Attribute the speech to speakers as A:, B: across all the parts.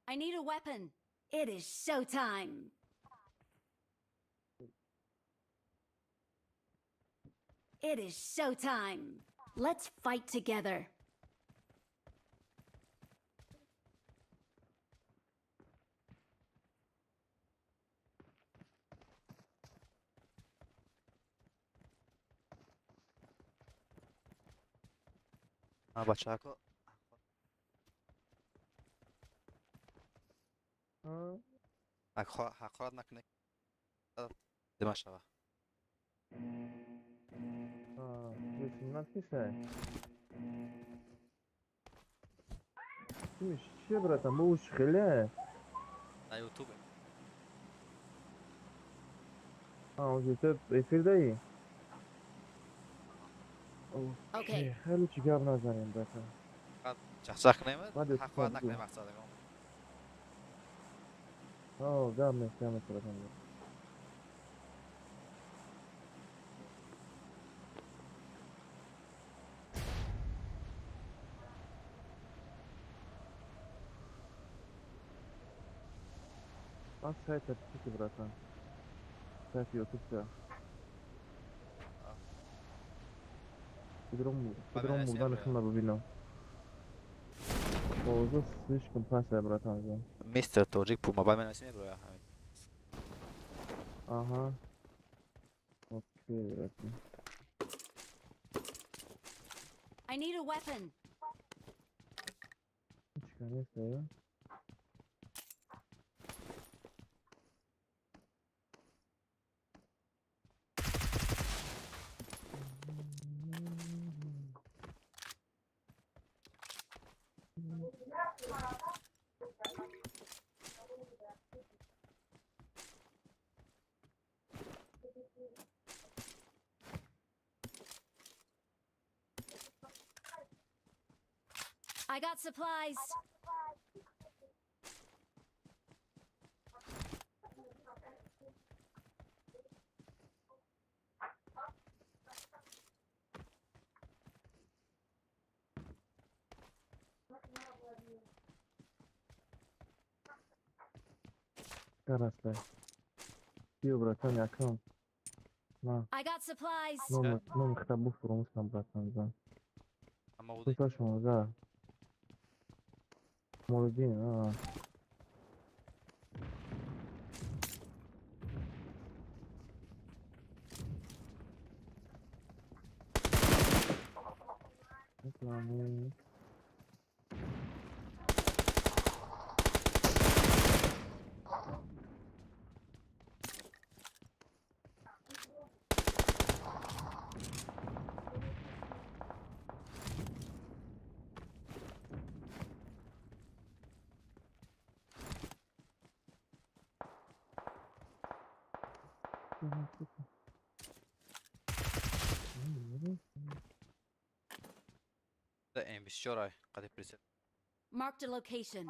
A: I need a weapon. It is showtime. It is showtime. Let's fight together.
B: Бачако ҳақорат накунед, дима шава.
C: Чия, братан, бо уш хеле?
B: На ютубе.
C: А, ютуб эфирдаи?
A: Окей.
C: Хеле чӣ гап назанем, братан.
B: Чахчах кунем, ҳақорат накунем, мақсадам.
C: О, гап нест, гап нест, братан. Аз сайта пишите, братан. Сайт ютуб-та. Педром мурдани худна бибинам. Овоза слишком паст, братан.
B: Мистер Тоҷик пума ба менависӣ, меброя ҳамин.
C: Аҳа. Окей, братан.
A: I need a weapon.
C: Ҳеч кас нест, э?
A: I got supplies.
C: Караслай. Биё, братан, якам. На.
A: I got supplies.
C: Номи хита буфуромӯш кунам, братан, зан.
B: Аммо
C: 16. Молодин, а.
B: М24 қади прицел.
A: Marked a location.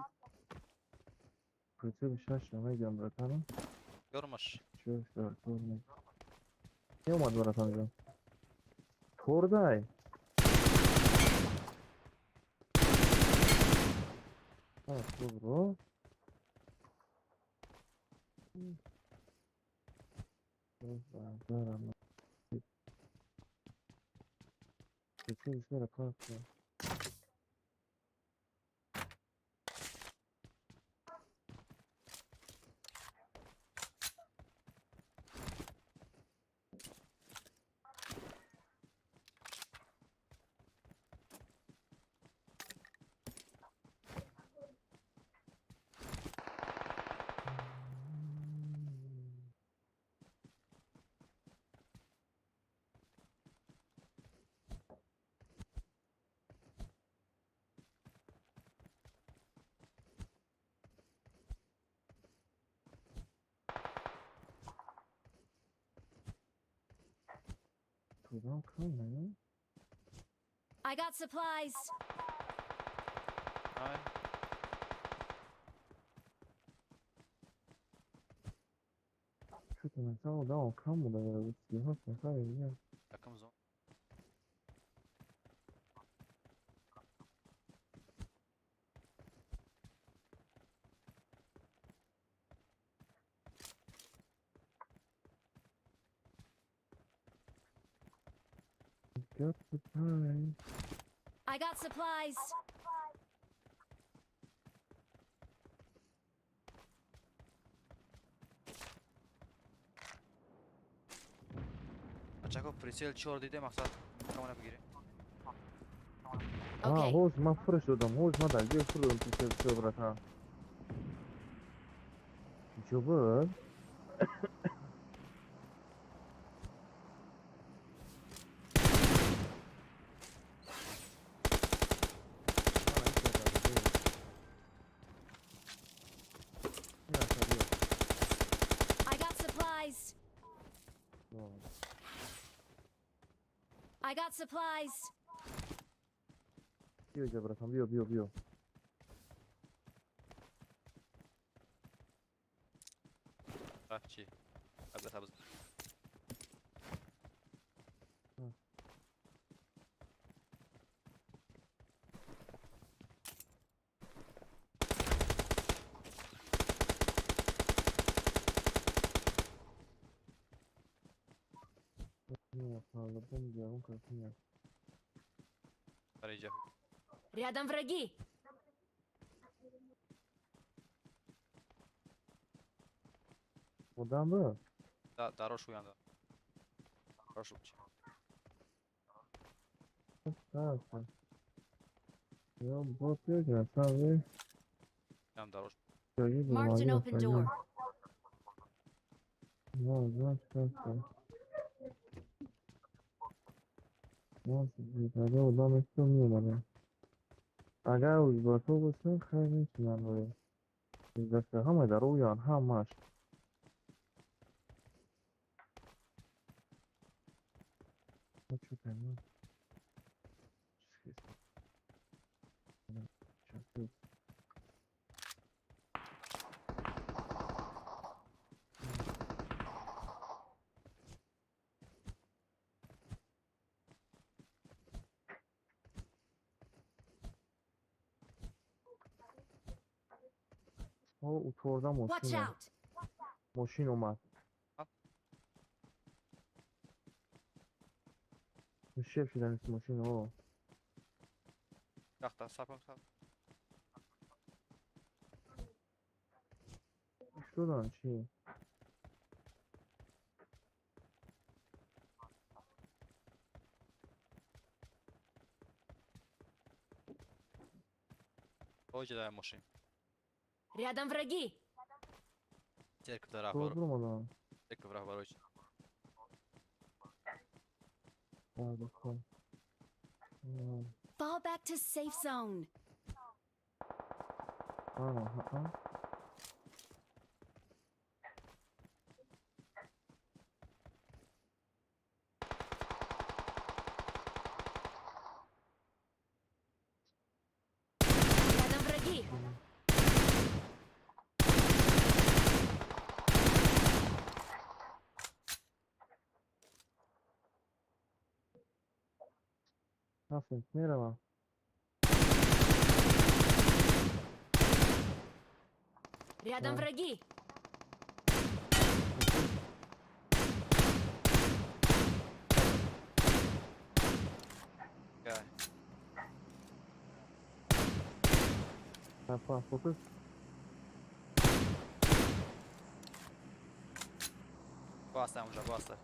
C: Прицел шаш намегирам, братан.
B: Ёрмаш.
C: Чё, тор омад, братан ҷон. Тордай. А, добро. Прицел бисёра паст.
A: I got supplies.
B: Ай.
C: Что-то начало, да, он кому да,
B: Якам зон.
C: Got supplies.
A: I got supplies.
B: Бачако прицел чор диде мақсад камона бигире.
C: А, ҳоз ман фурш додам, ҳоз ман дар ҷои фур додам прицел чор, братан. Чо буд?
A: I got supplies. I got supplies.
C: Биё, братан, биё, биё, биё.
B: Рафт чӣ? Абда сабз.
A: Рядом враги.
C: Куда бы?
B: Да, дорожку я, да. Прошу.
C: Так. Я вот я сам.
B: Там дорожку.
A: Marked an open door.
C: Ну, знаешь, как. Агар ба ту бошам, хайр мекунам. Ҳамаи дар рӯян, ҳамаш. Уторда мошин. Мошин омад. Шеф шудан мошин, о.
B: Тахта, сапам, сап.
C: Шудан чи?
B: Оҷа мошин.
A: Рядом враги.
B: Церковь дара. Церковь враг.
A: Fall back to safe zone. Рядом враги.
C: Мерава.
A: Рядом враги.
B: Баста уже, баста.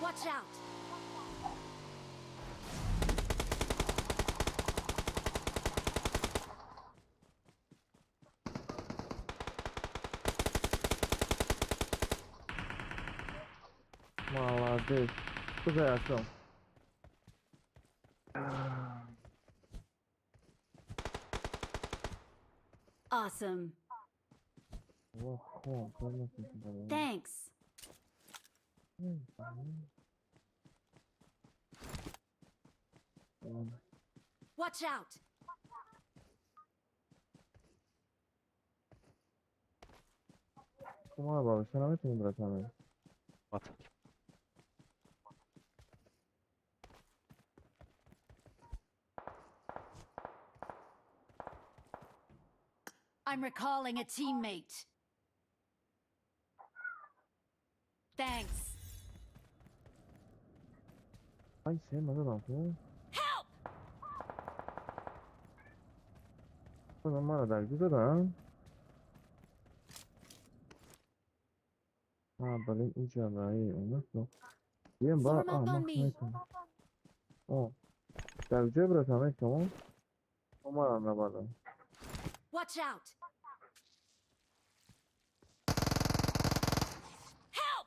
A: Watch out!
C: Молодец. Куда я шел?
A: Awesome. Thanks. Watch out.
C: Come on, Baba. Sen наметунӣ, братан?
B: Вот.
A: I'm recalling a teammate. Thanks.
C: Ай, се мазадам ку.
A: Help!
C: Мара дар ҷо задам. А, блин, инҷа раи омад. Ем ба
A: Form
C: а
A: up on
C: мах
A: me.
C: метавонам. О, дар ҷо братан метавон. Омадам набардам.
A: Watch out! Help!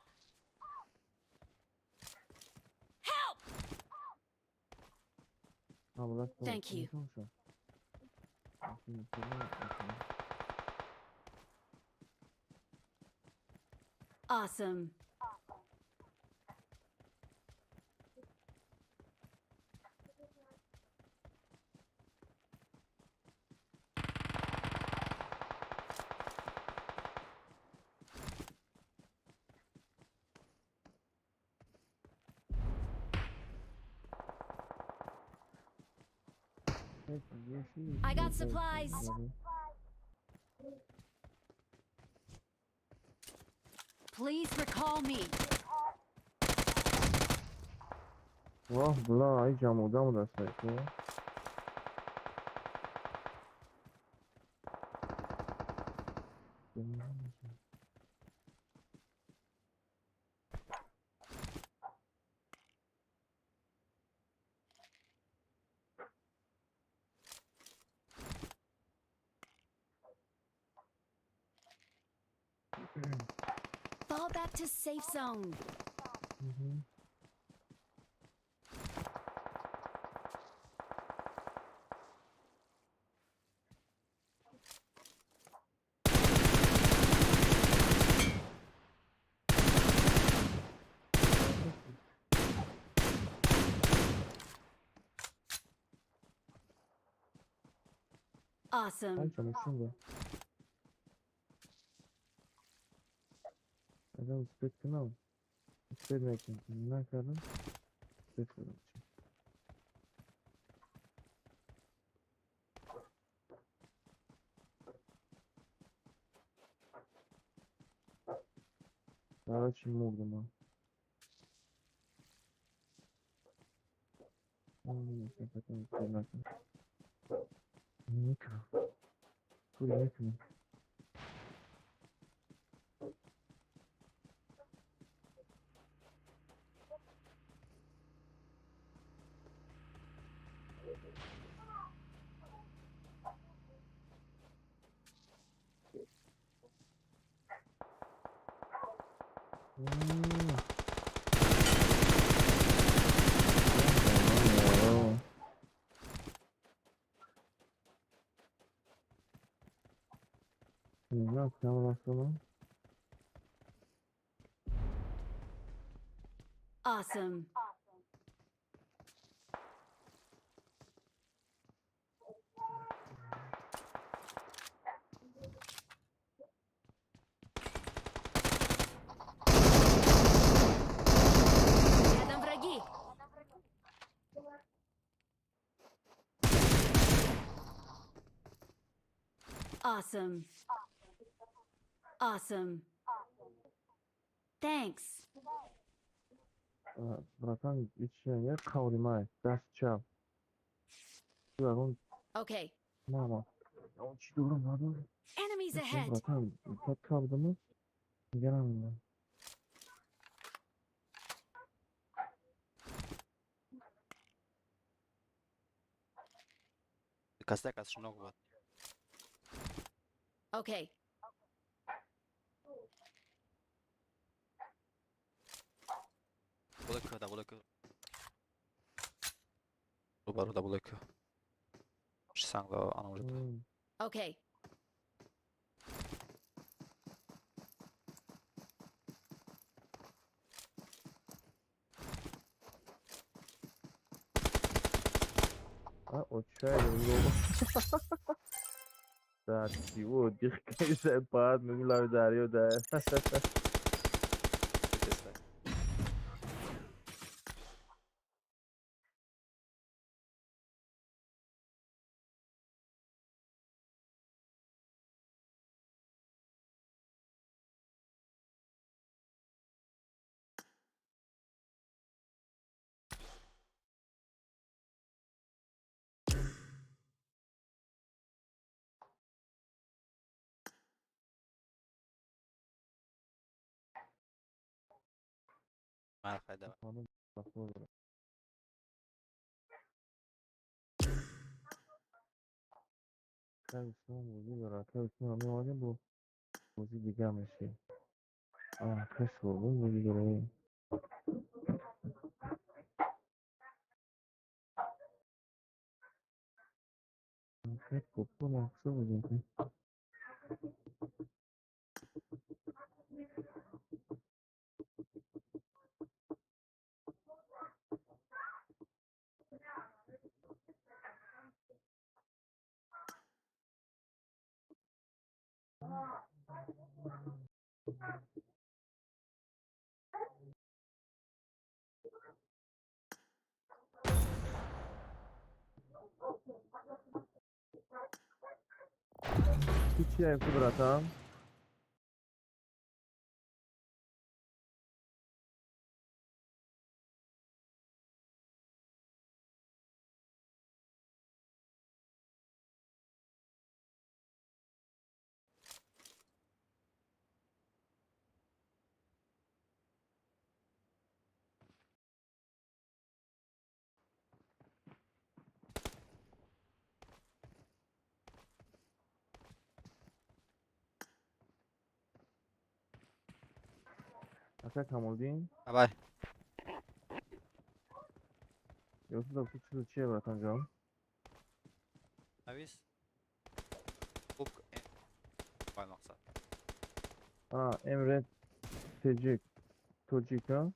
A: Help! Thank you. Awesome. I got supplies. Please recall me.
C: Воҳ, бла, ай ҷамъодам дастай ку.
A: Fall back to safe zone. Awesome.
C: Ай ҷамошин ба. Агар успеть кунам, успеть мекунам. Накардам, успеть кардам. Короче, мурдам. Никак. Пули никак.
A: Awesome. Рядом враги. Awesome. Awesome. Thanks.
C: Братан, ичи як қавли май, даст чап.
A: Okay.
C: Мама. Он чӣ дорам надорам?
A: Enemies ahead.
C: Братан, так кардаму. Нигарам.
B: Касте кас много буд.
A: Okay.
B: Double Q, double Q. Рубару double Q. Санг ан
A: Okay.
C: А, отчаянно. Да, чего, дихкай пад, мемлав дарио да.
B: Майли, хай, давай.
C: Бозӣ дигар мешӣ. Ака Сурбон бозӣ дорад. Ака Попо нақша бозӣ мекунад. Ту чи ай, братан? Ака Камолдин?
B: Давай.
C: Ёсуда, ту чизо чия, братанҷон?
B: Навис. Бук М. Вай мақсад.
C: А, Эмрет Теҷик. Тоҷик, а?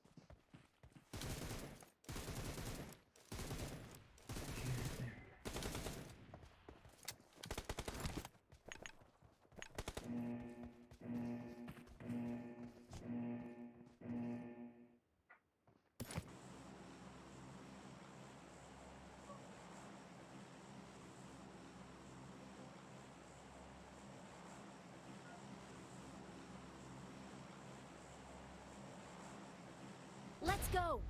A: Let's go.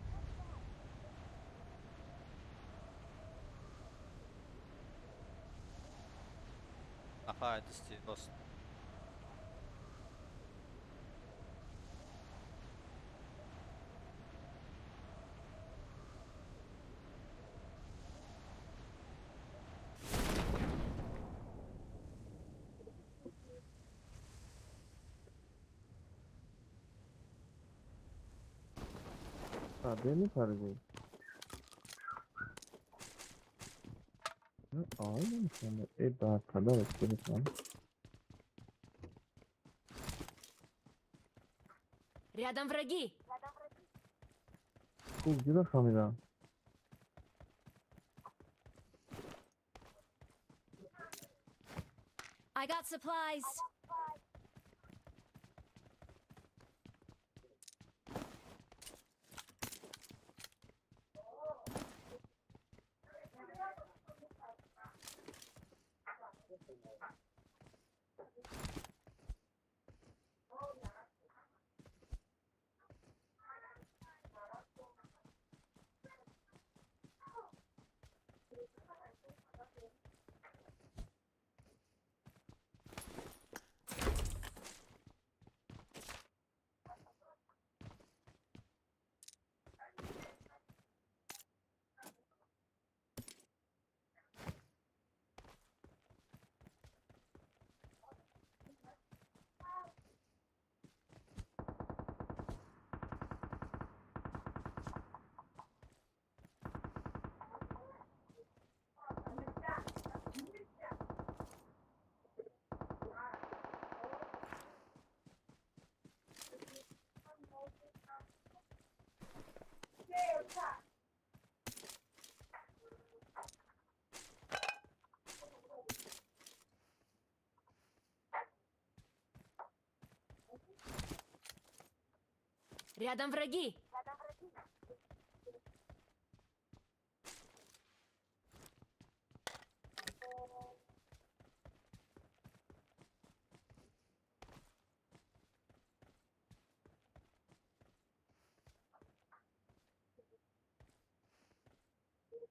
B: Нафар дасти рост.
C: Саде мепарзӣ? Ай, намефаҳмам. Э, ба қадар аст.
A: Рядом враги.
C: Хуб, ҷудо фаҳмидам.
A: I got supplies. Рядом враги.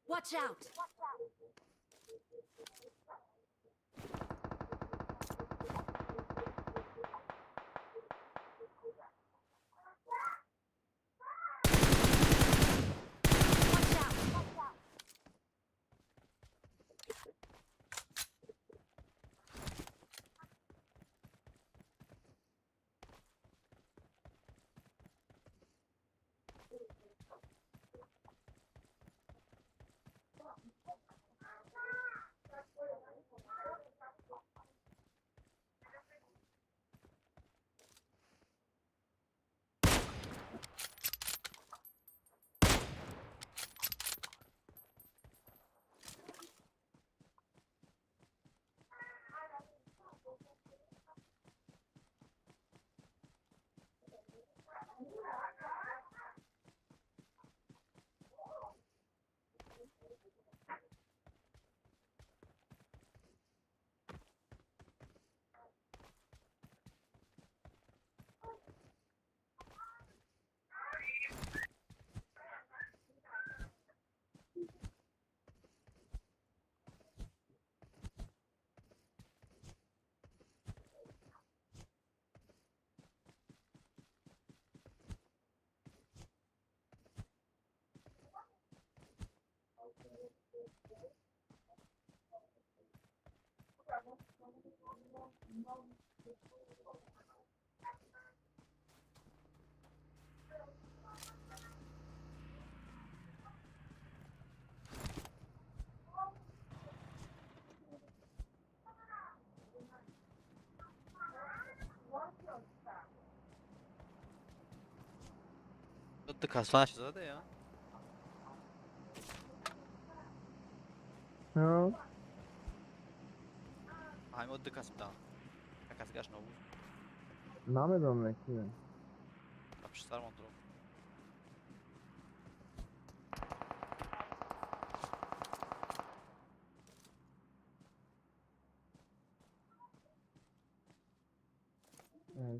A: Watch out!
B: Каслаш зада я?
C: Ҳа.
B: Ҳамин ду кас буданд. Як кас гашт нобуд.
C: Намедонам ки.
B: Пашти сармон дуроб.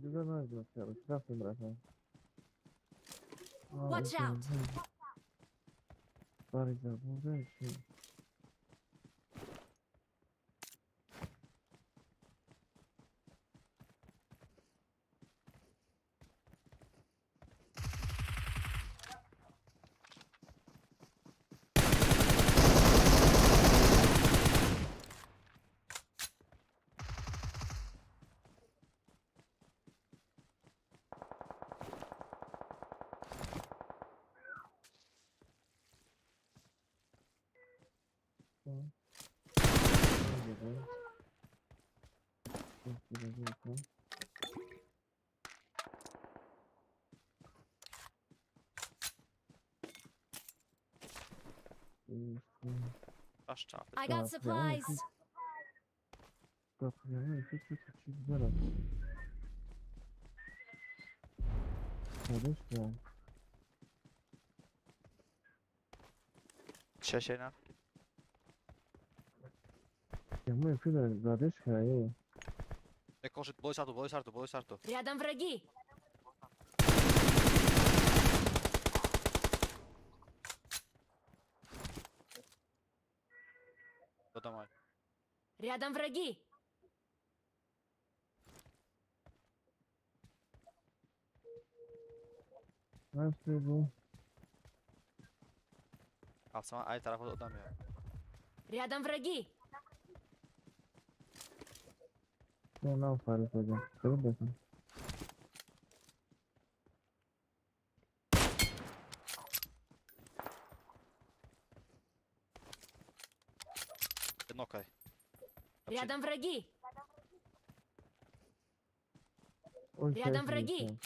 C: Ҷуда наҷо рафтем рафтем.
A: Watch out! I got supplies. Рядом враги. Рядом враги. Рядом враги. Рядом враги. Рядом враги.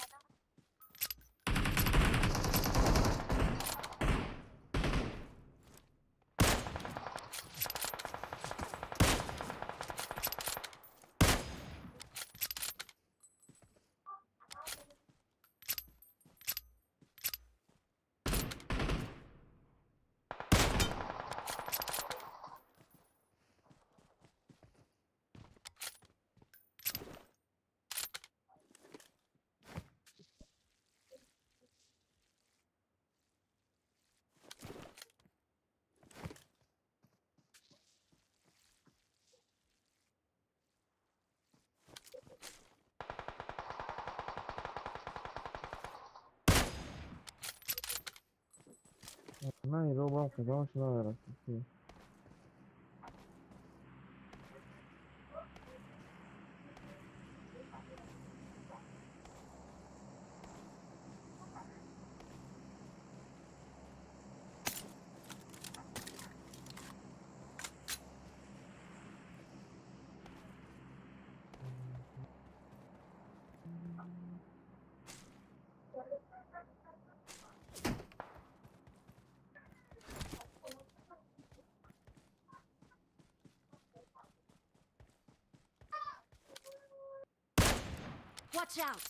A: Watch out!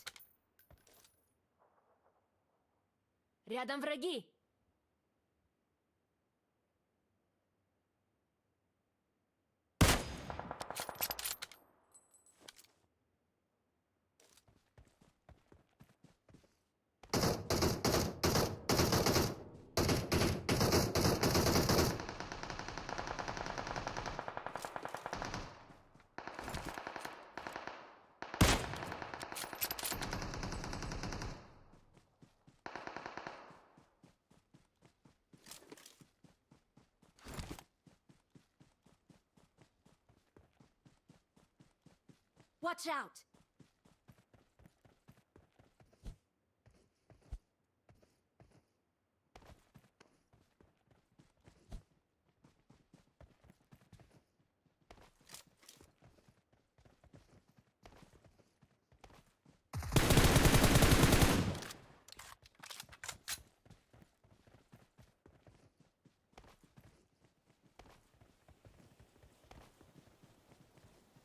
A: Рядом враги! Watch out!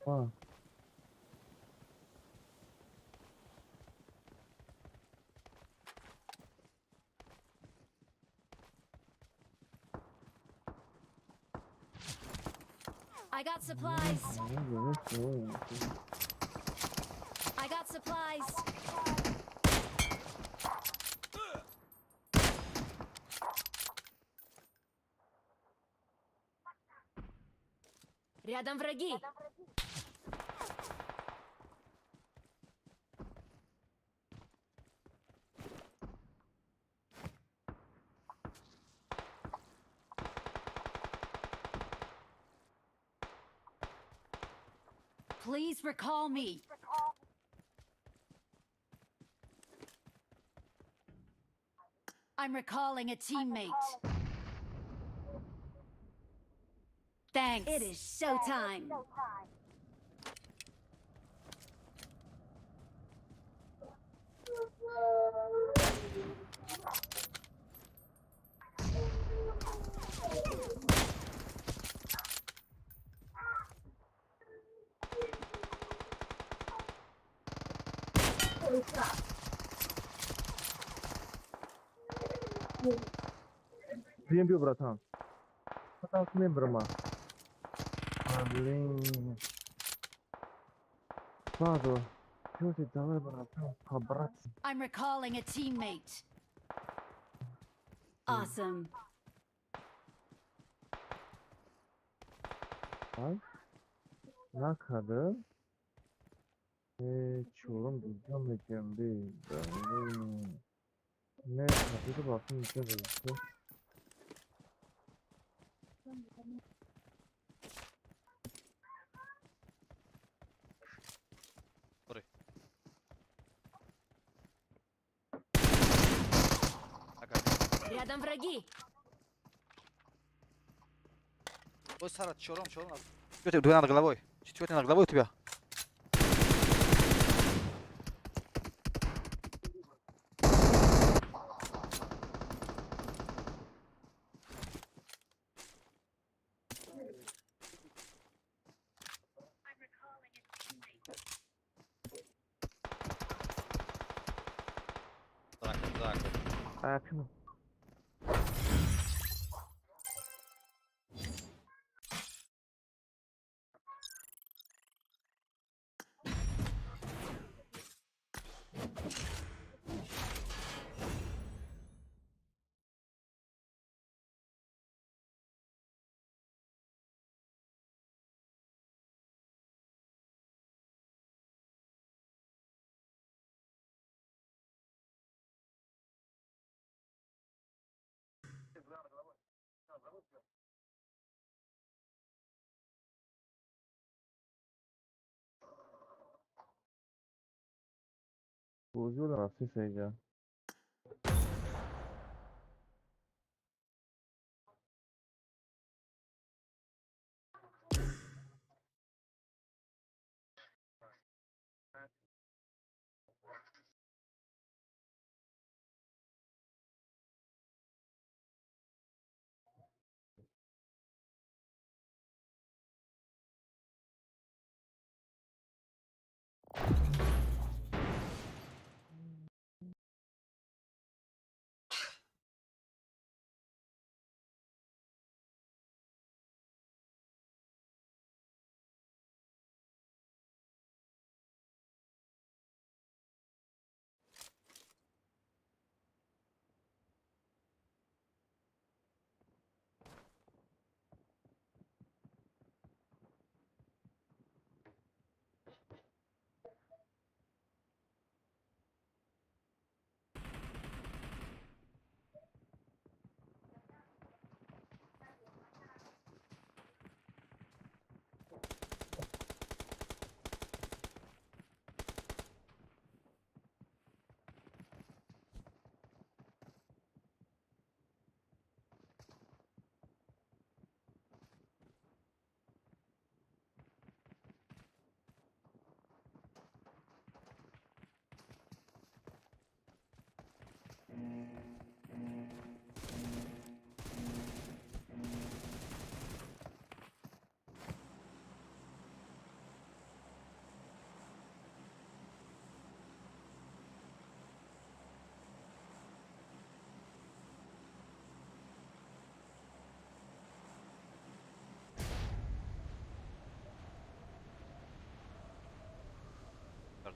C: А.
A: I got supplies. I got supplies. Рядом враги.
D: Please recall me. I'm recalling a teammate. Thanks. It is showtime.
C: Бием, биё, братан. Братан, мебрама. Блин. Падла. Чё ты, давай, братан, по-братски.
D: I'm recalling a teammate. Awesome.
C: Ай. Накарда. Чорум дига мекем би. Не, хатида бафтим мекем.
A: Рядом враги.
B: Ой, Сара, чором, чором. Четвертый, двое над головой. Четвертый над головой у тебя. Так, так.
C: А, почему? Бозиро рафти сеҷа.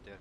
B: up there.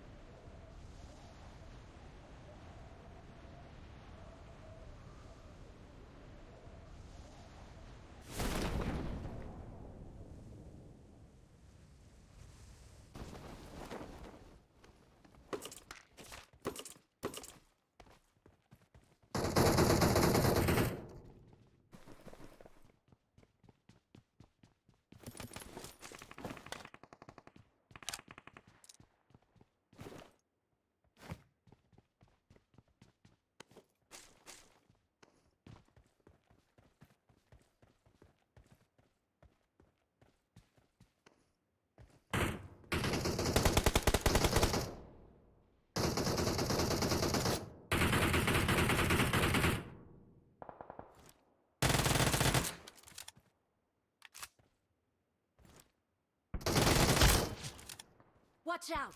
D: Watch out!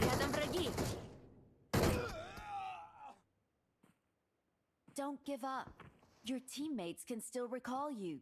A: Рядом враги.
D: Don't give up. Your teammates can still recall you.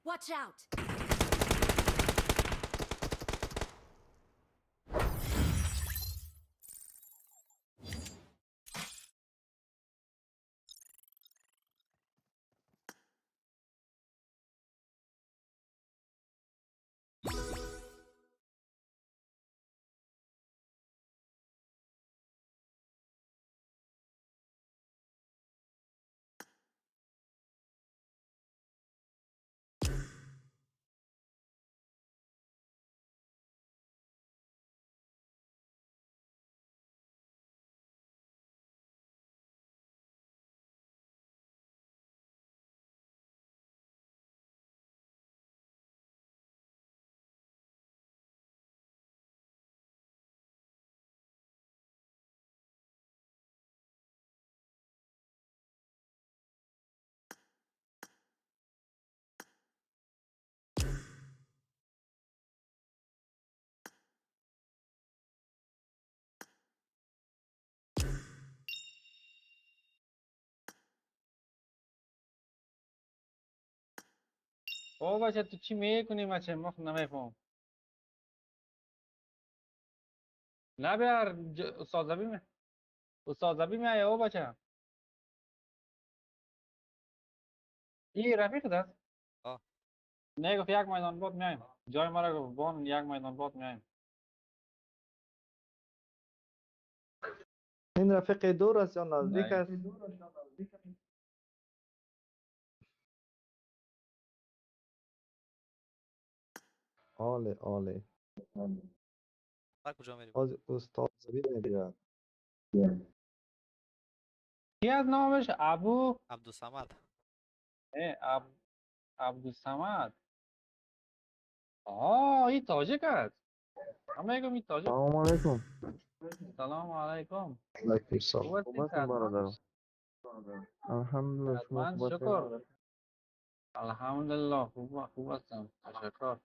D: Watch out!
E: او بچه تو چی میکنی بچه مخ نمیفهم نه بیار استاد زبی می استاد زبی می او بچه ای رفیق است.
B: آه.
E: نه گفت یک میدان باد میایم جای ما را گفت بان یک میدان باد میایم.
F: این رفیق دور است یا نزدیک است؟ عالی عالی.
B: کجا میری؟
F: از استاد زبی میگیرد.
E: کی از نامش؟ ابو
B: عبدالصمد.
E: عبدالصمد. آه این تاجک است. من میگم این تاجک.
C: سلام علیکم.
E: سلام علیکم.
F: علیکم سلام.
C: خوب هستین برادر؟ الحمدلله. شما
E: من
C: خوب هستین؟
E: شکر. الحمدلله خوب هستم. تشکر.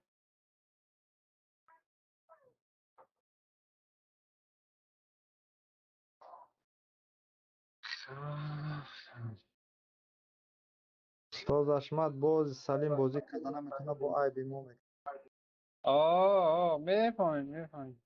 F: Устоз Ашмат боз Салим бозӣ карда наметавонад, бо айби мо мекунад.
E: О, мефаҳмем, мефаҳмем.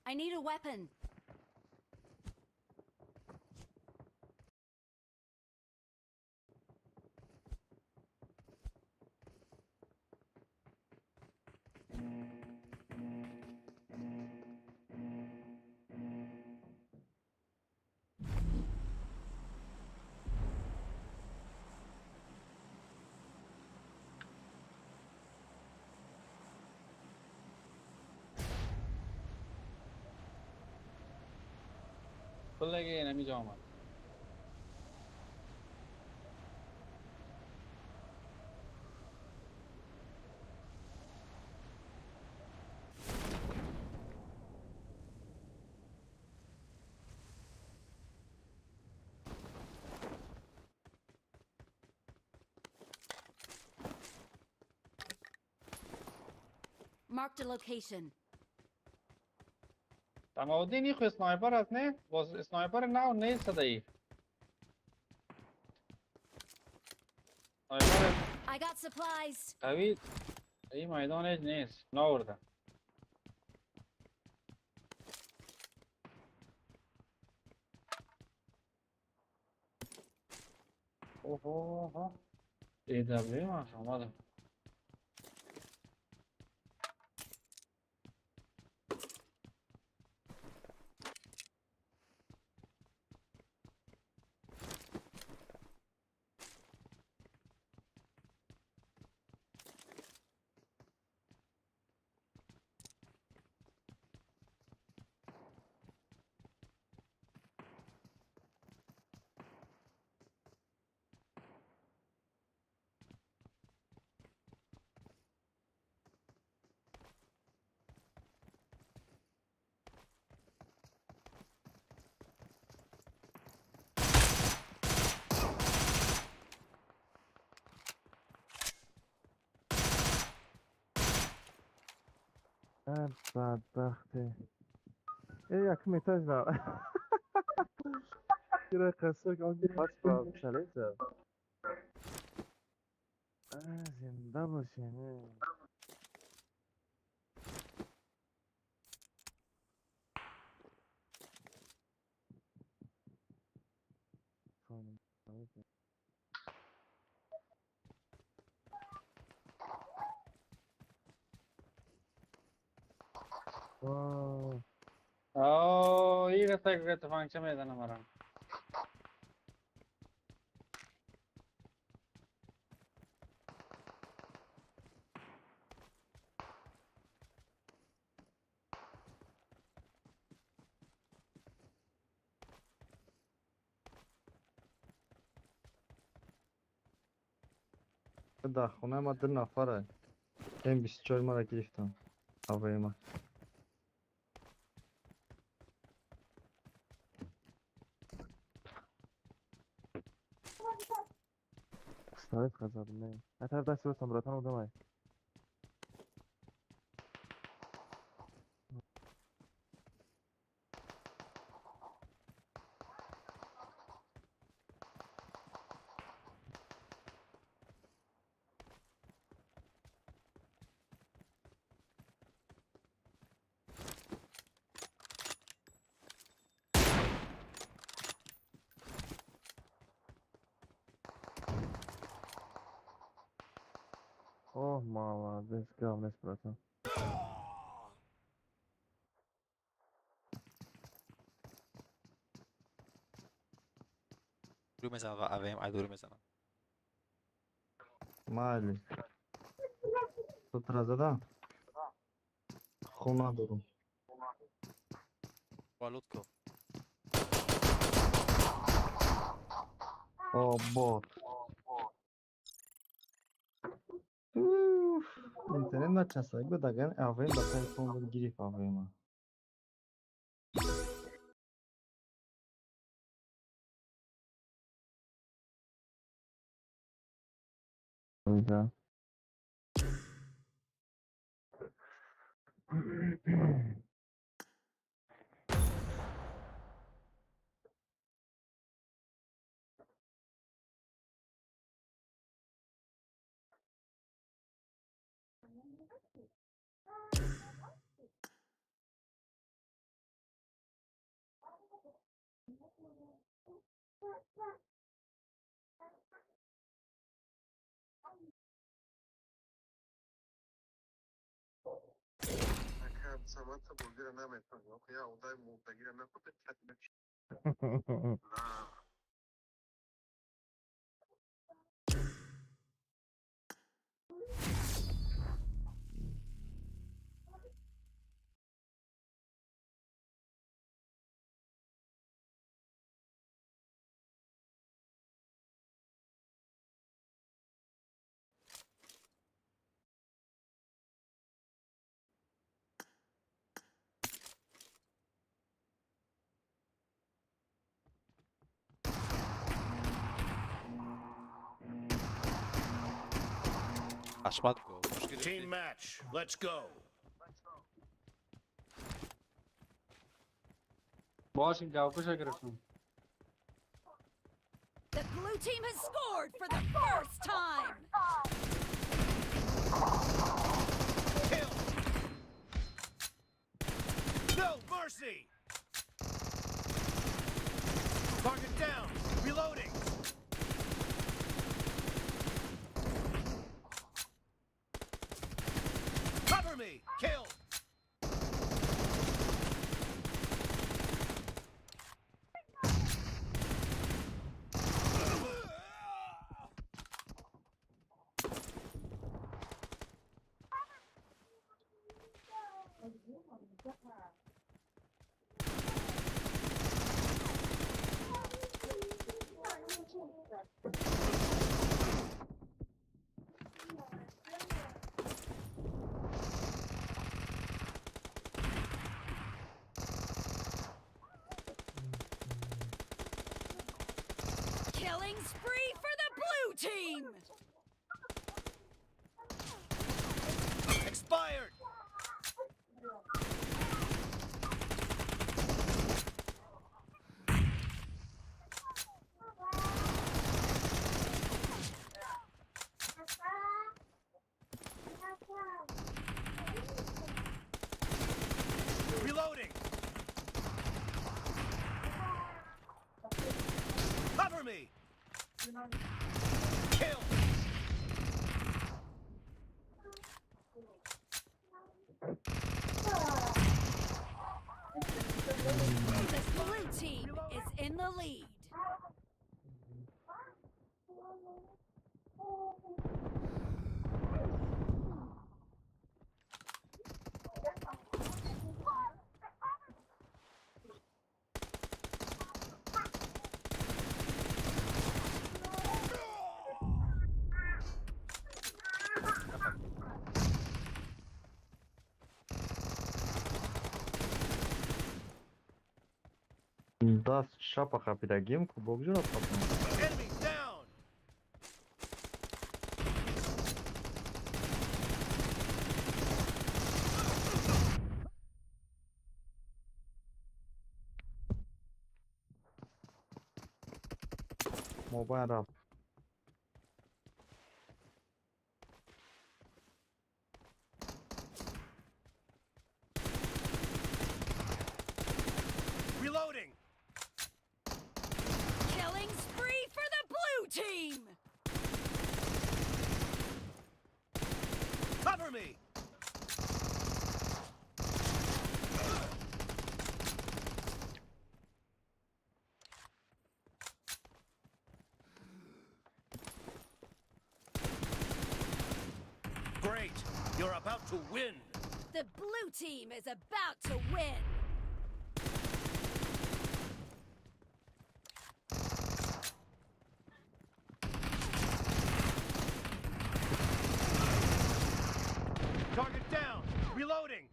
D: I need a weapon.
E: खुलेगी enemy जाओ मत।
D: Marked a location.
E: Тамаудин иху снайпер аст, не? Боз снайпер нав нест садаи. Снайпер
D: I got supplies.
E: қавӣ ин майдон ҳеҷ нест, наоварда. Оҳо, AW маш омадам.
C: Бадбахте. Э, якум этаж на. Кира қасак он пас ба пистолет зад. Зинда бошен.
E: О, ಈಗ ತಫಾಂಗ್ ಮೇದಾನ ಮರ.
F: Дар хонаи ма ду нафара. М24 мара гирифтам. АВМ.
C: Пистолет хазад, не. А тараф даст ростам, братан, одамай. О, молодец, говнец, братан.
B: Дур мезанам ва АВМ ай дур мезанам.
F: Майли. Ту зада? Хона дорум.
B: Валютко.
F: О, бот. Интернет начаса буд, агар АВМ ба телефон буд гирифт АВМ.
C: Да.
B: Ашмат.
G: Team match. Let's go.
E: Бошим ҷавобша гирифтам.
D: The blue team has scored for the first time.
G: Kill. No mercy. Target down. Reloading. Cover me. Kill.
D: Killing spree for the blue team.
G: Expired. Reloading. Cover me. Kill.
D: The blue team is in the lead.
F: Даст шапа хапидагим, кубок журат хапна.
G: Enemy down.
F: Мобайн рафт.
G: Reloading.
D: Killing spree for the blue team.
G: Cover me. Great. You're about to win.
D: The blue team is about to win.
G: Target down. Reloading.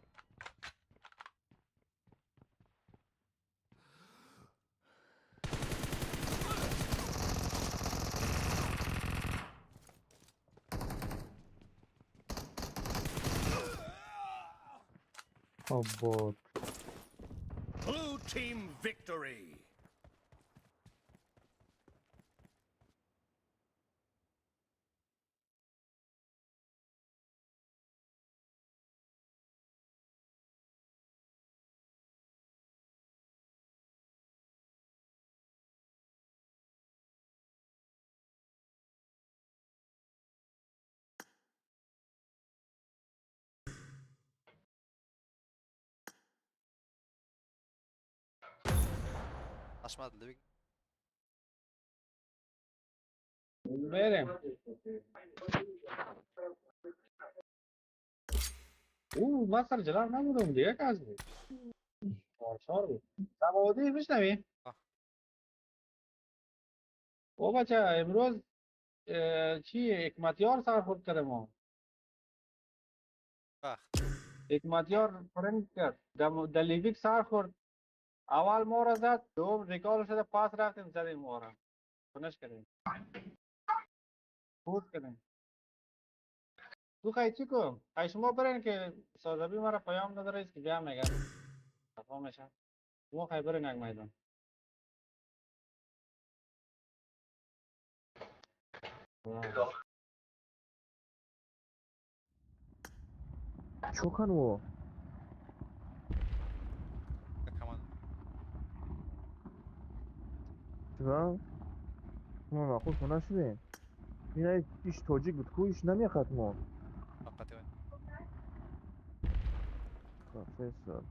F: Бот.
G: Blue team victory.
E: بریم. او من سر جلال نبودم دیگه کس بود. چهار بود. سوادی میشنوی؟ او بچه امروز چی حکمتیار سر خورد کرده ما. حکمتیار پرنگ کرد. در لیویک سر خورد. اول ما را زد، دوم ریکال شده پاس رفتیم زدیم ما را. فنش کردیم. فوت کردیم. تو خیلی چی کن؟ خیلی شما برین که سازبی مرا پیام نداره است که بیا میگه. تفاهم میشه. شما خیلی برین یک میدان.
C: چوکن و چرا؟ ما خود نشدیم. این ایش توجیک بود کو ایش نمیخواد ما. فیصل.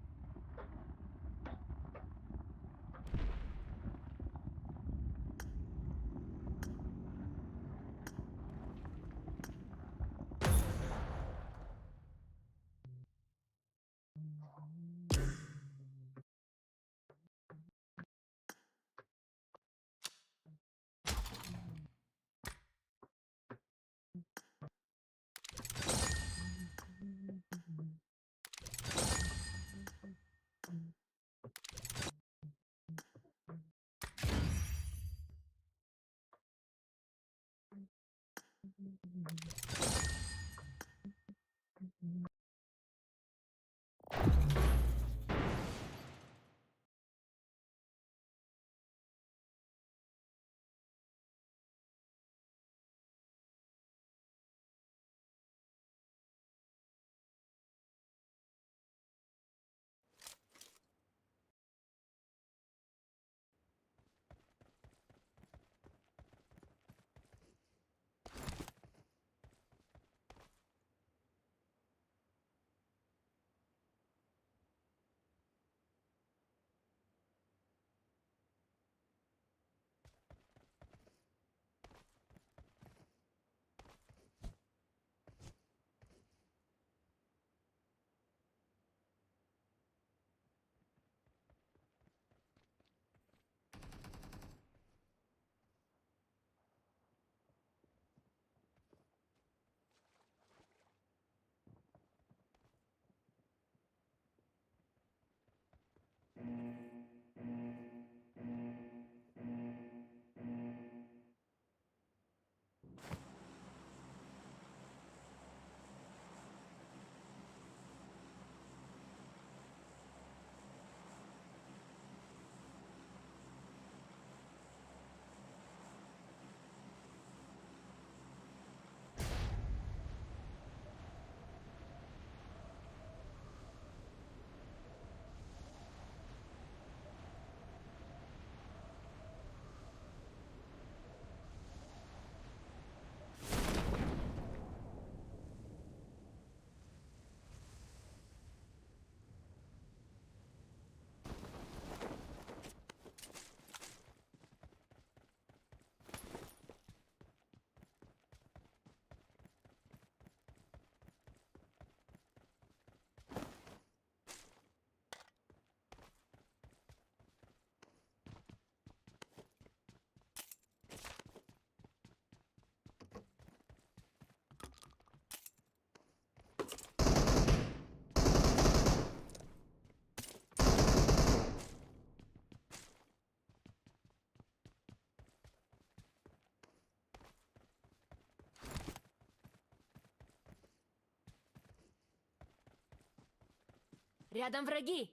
A: Рядом враги.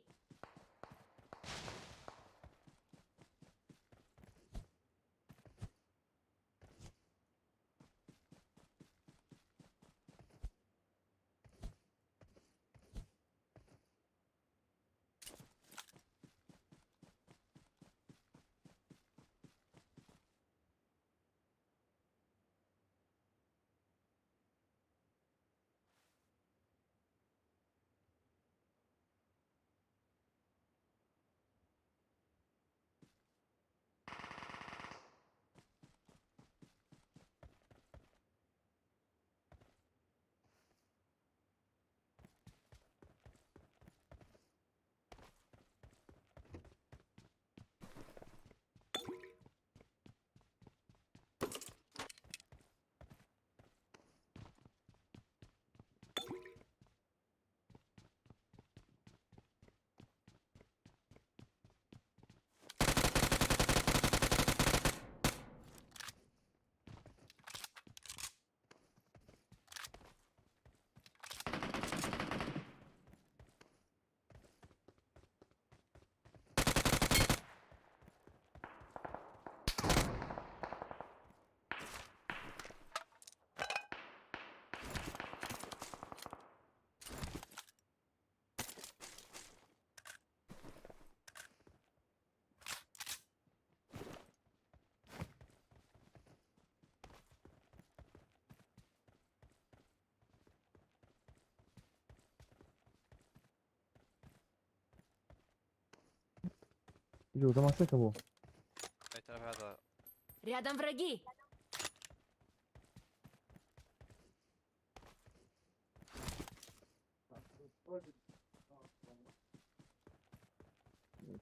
A: Рядом враги!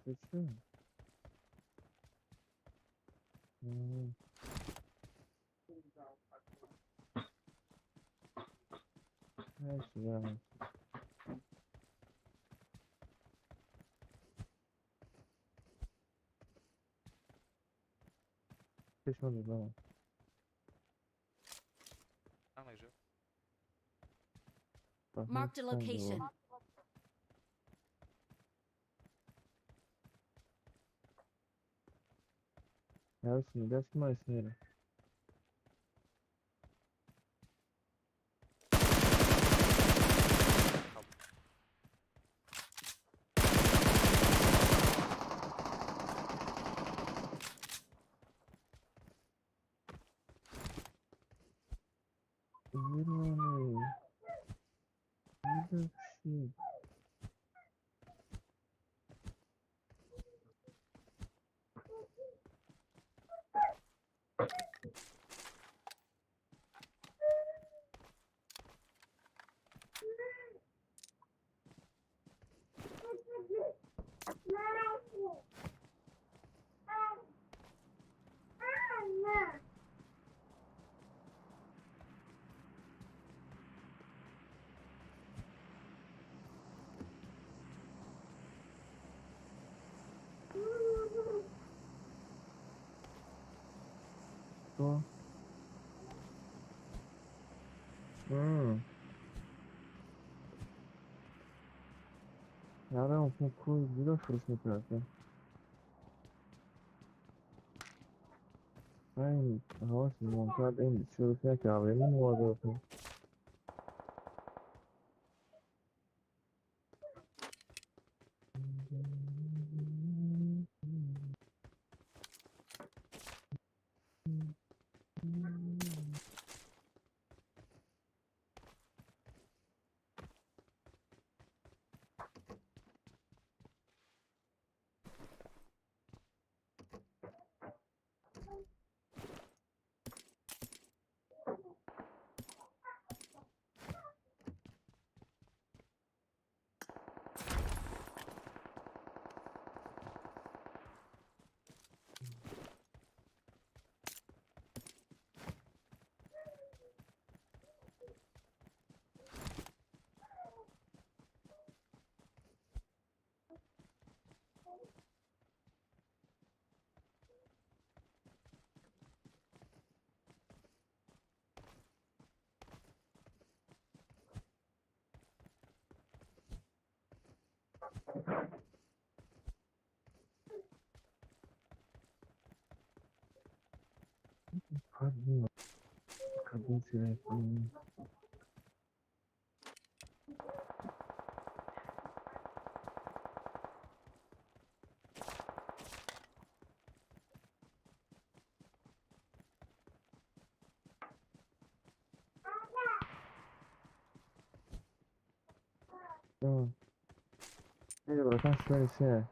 C: Ты чё?
D: Marked a location.
C: Что? Яра, он куда фрус не прятал? Ай, хавас монтаж ин чурфя каве муазаф. Не, братан, что это?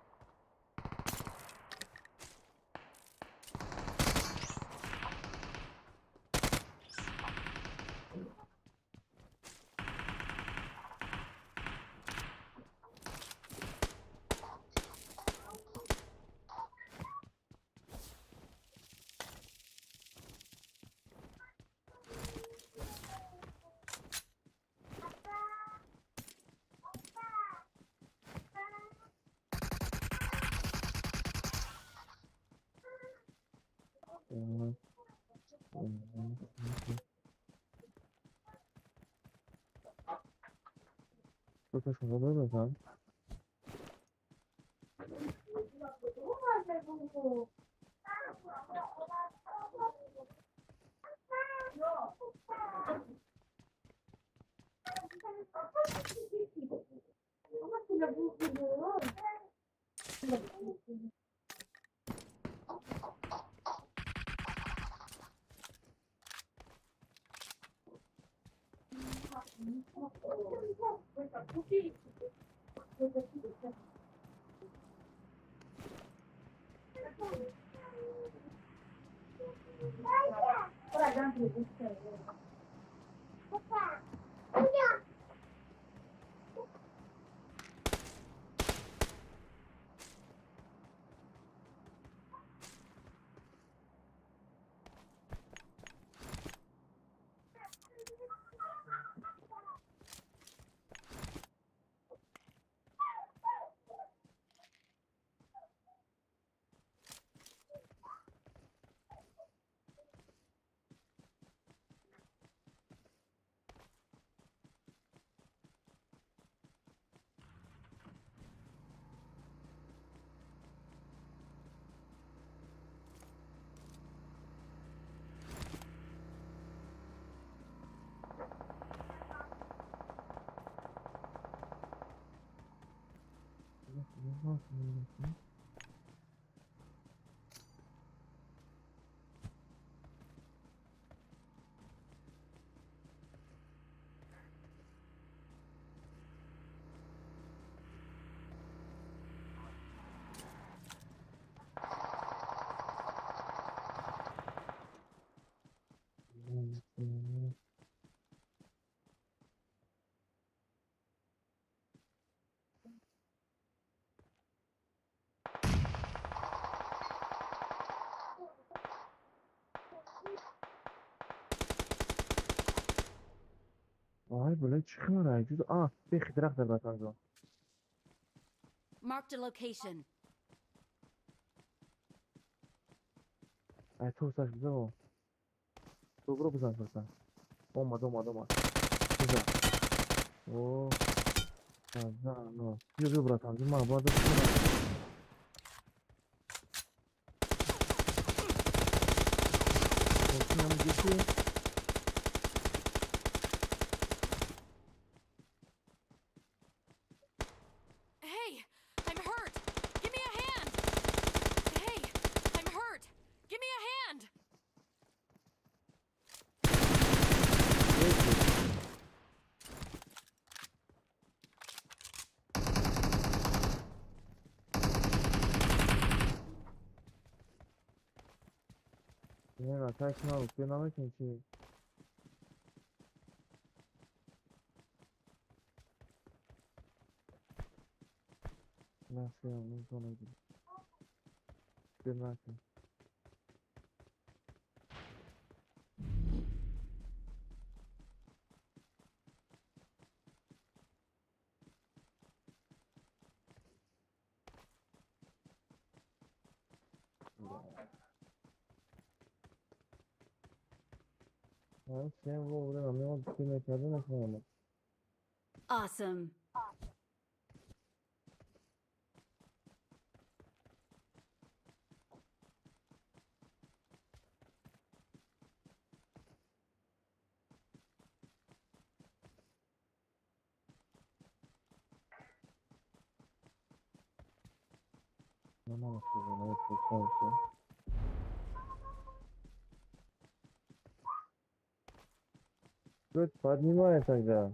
C: Ай, блядь, чӣ хабар? Ҷуз а, бехи дарахт дар братан.
D: Marked a location.
C: Ай, то саш бизан. Добро бизан, братан. Омад, омад, омад. Бизан. О. Бизан, но. Биё, биё, братан, биё, ман бояд.
A: Hey, I'm hurt. Give me a hand. Hey, I'm hurt. Give me a hand.
C: Не, так надо, ты на лестнице.
D: Awesome.
C: Нормально, всё, всё. Поднимай тогда.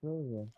C: Что за?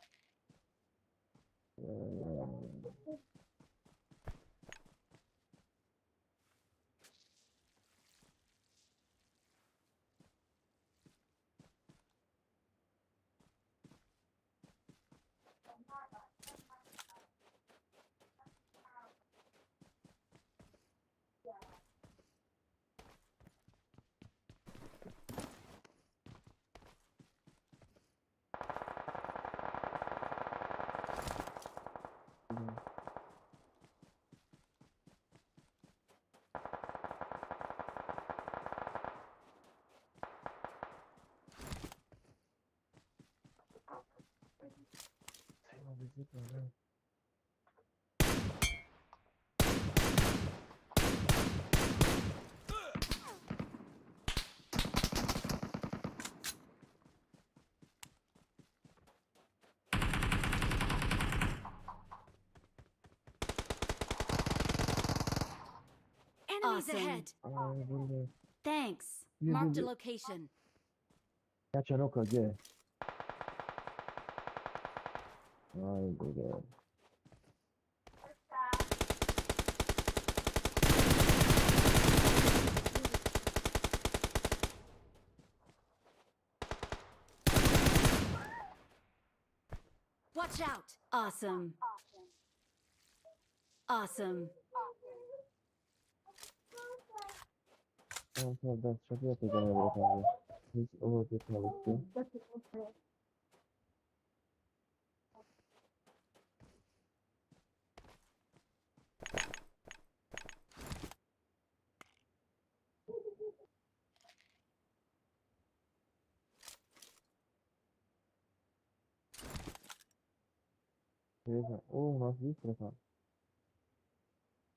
D: Enemies
A: Awesome.
D: ahead. Thanks. Marked a location. Watch out. Awesome. Awesome.
C: О, у нас есть братан.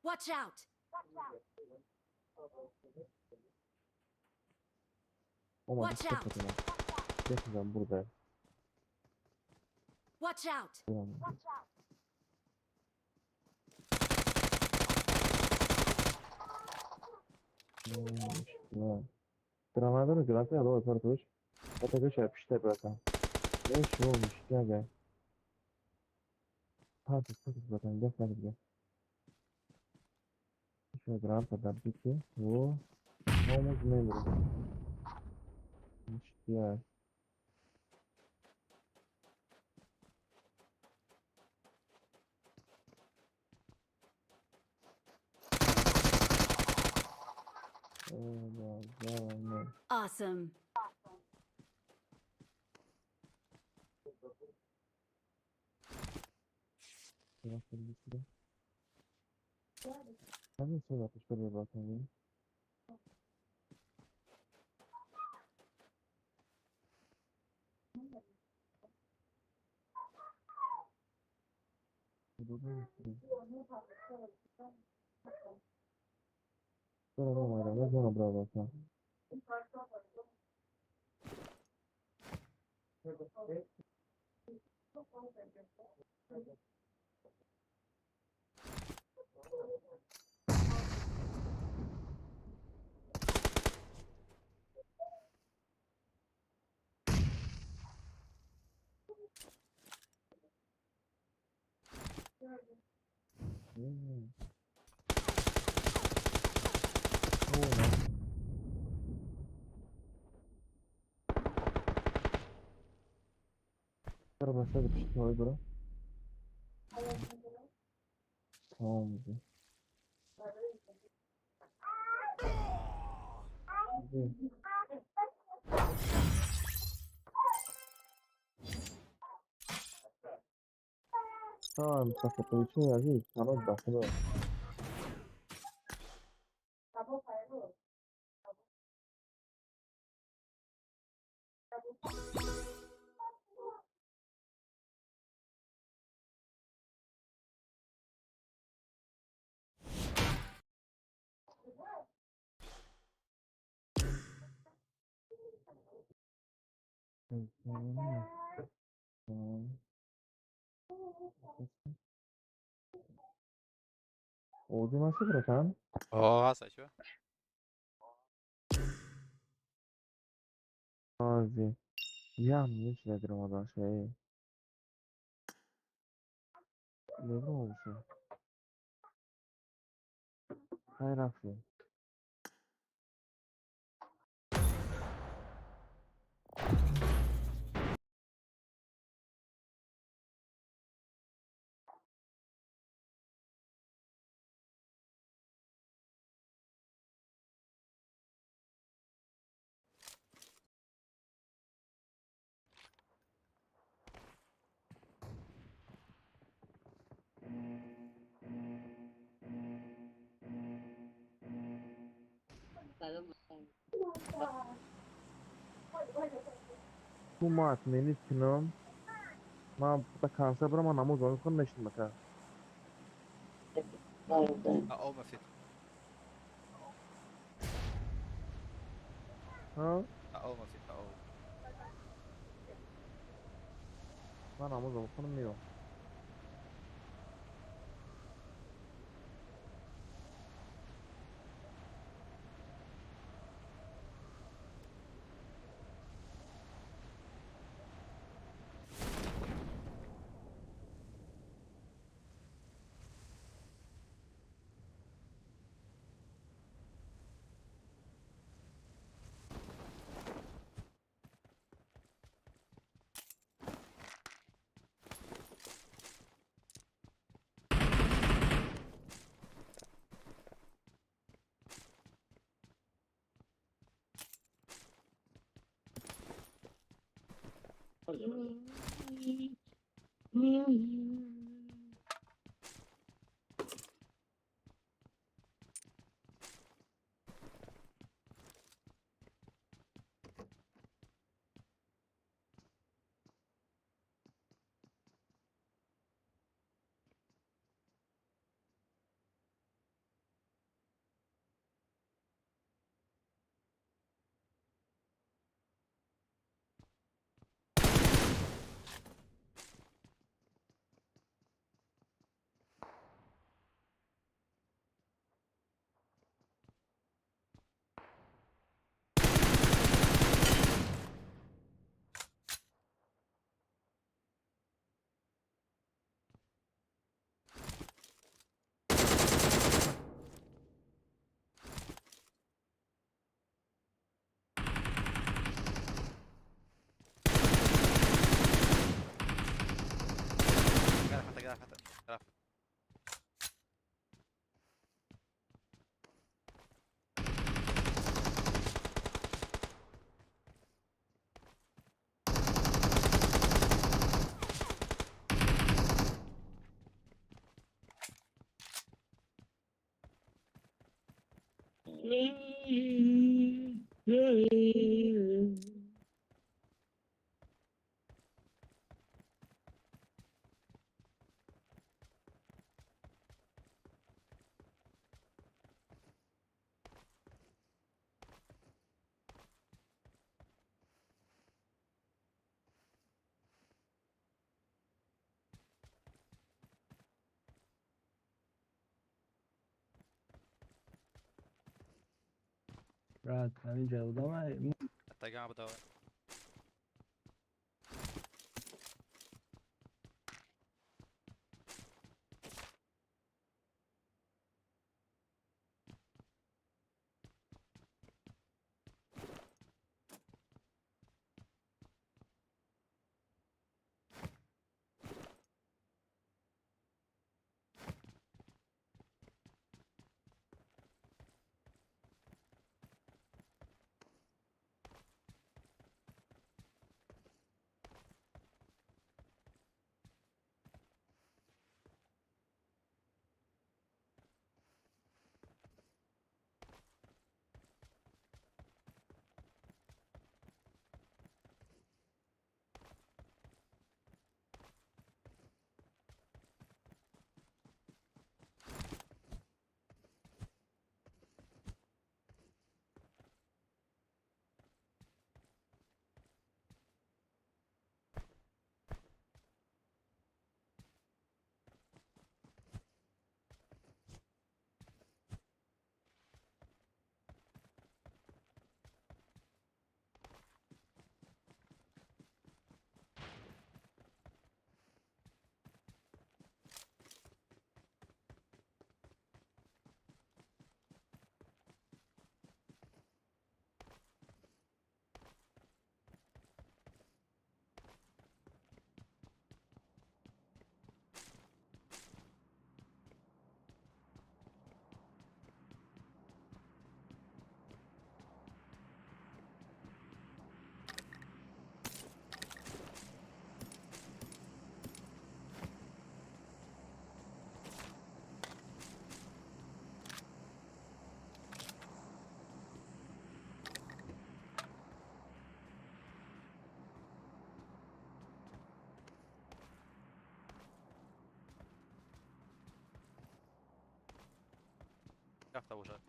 D: Watch out. Watch out. Watch out. Awesome.
C: Овози ман шуд, братан?
B: О, ҳаст, чё?
C: Ози. Ям нечида диромадаша, э. Мебромадаша. Хай рафтем. Ту ма отменить кунам. Ман ба консер барам, ман намоз хонам нешин бака.
B: Ао мафит.
C: Ҳа?
B: Ао мафит, ао.
C: Ман намоз хонам меём.
F: Брат, ҳамин ҷа будам.
B: Таган буда. Якта бошад.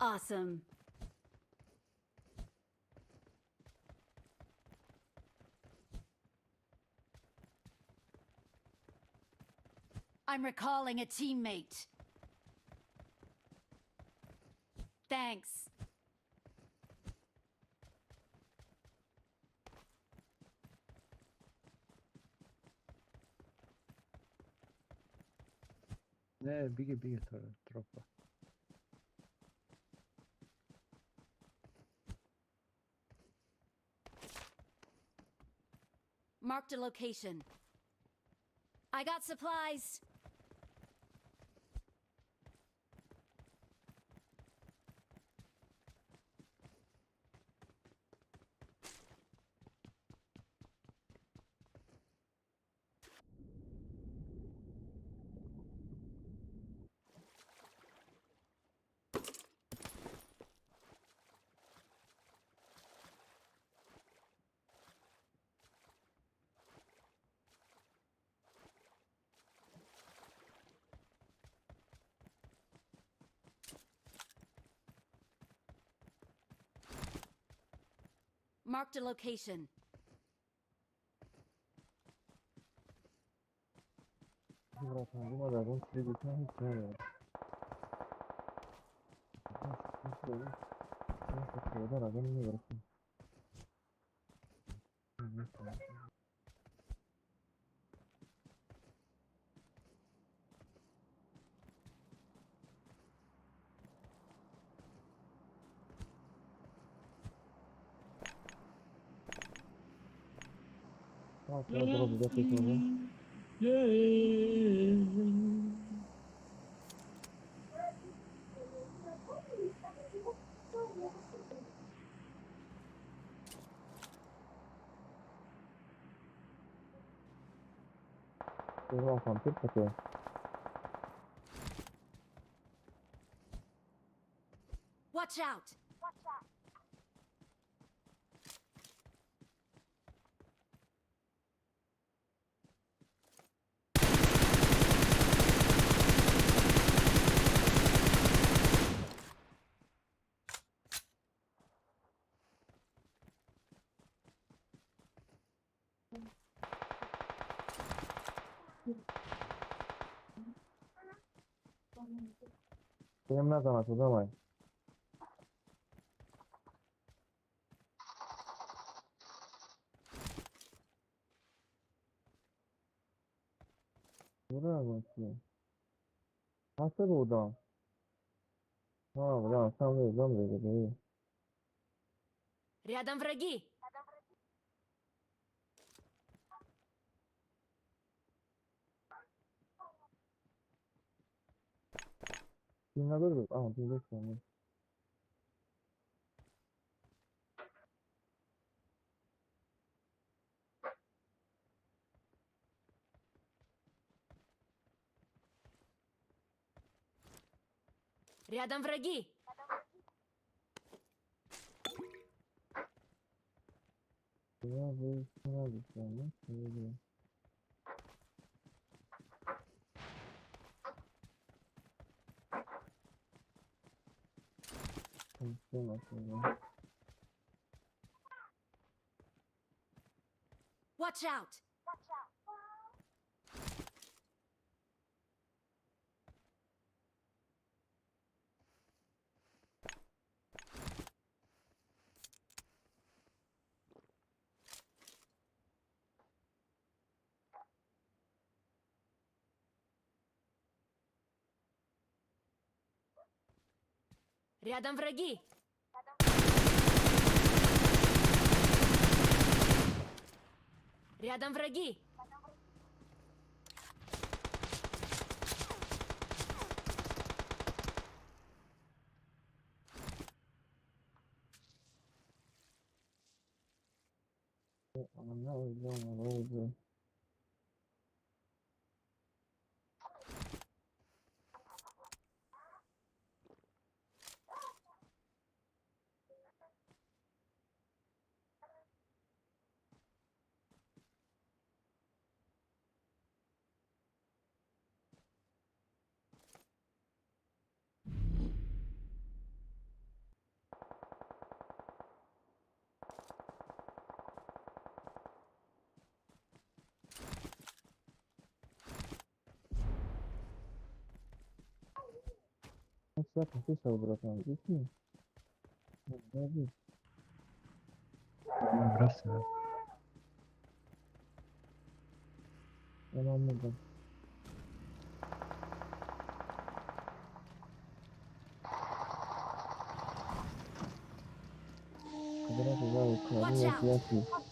D: Awesome. I'm recalling a teammate. Thanks.
F: Не, биги, биги, тропа.
D: Marked a location. I got supplies. Marked a location.
C: Братан, ма дар он чизи гуфтам ҳеҷ надорам.
D: Watch out!
C: Benim ne zaman o zaman? Buraya bakıyor. Nasıl oldu? Ha, бля, сам не знаю, где.
D: Рядом враги!
C: Надо, а, ты здесь,
D: Рядом враги! Watch out! Рядом враги! Рядом враги!
F: Здравствуйте.
D: Watch out!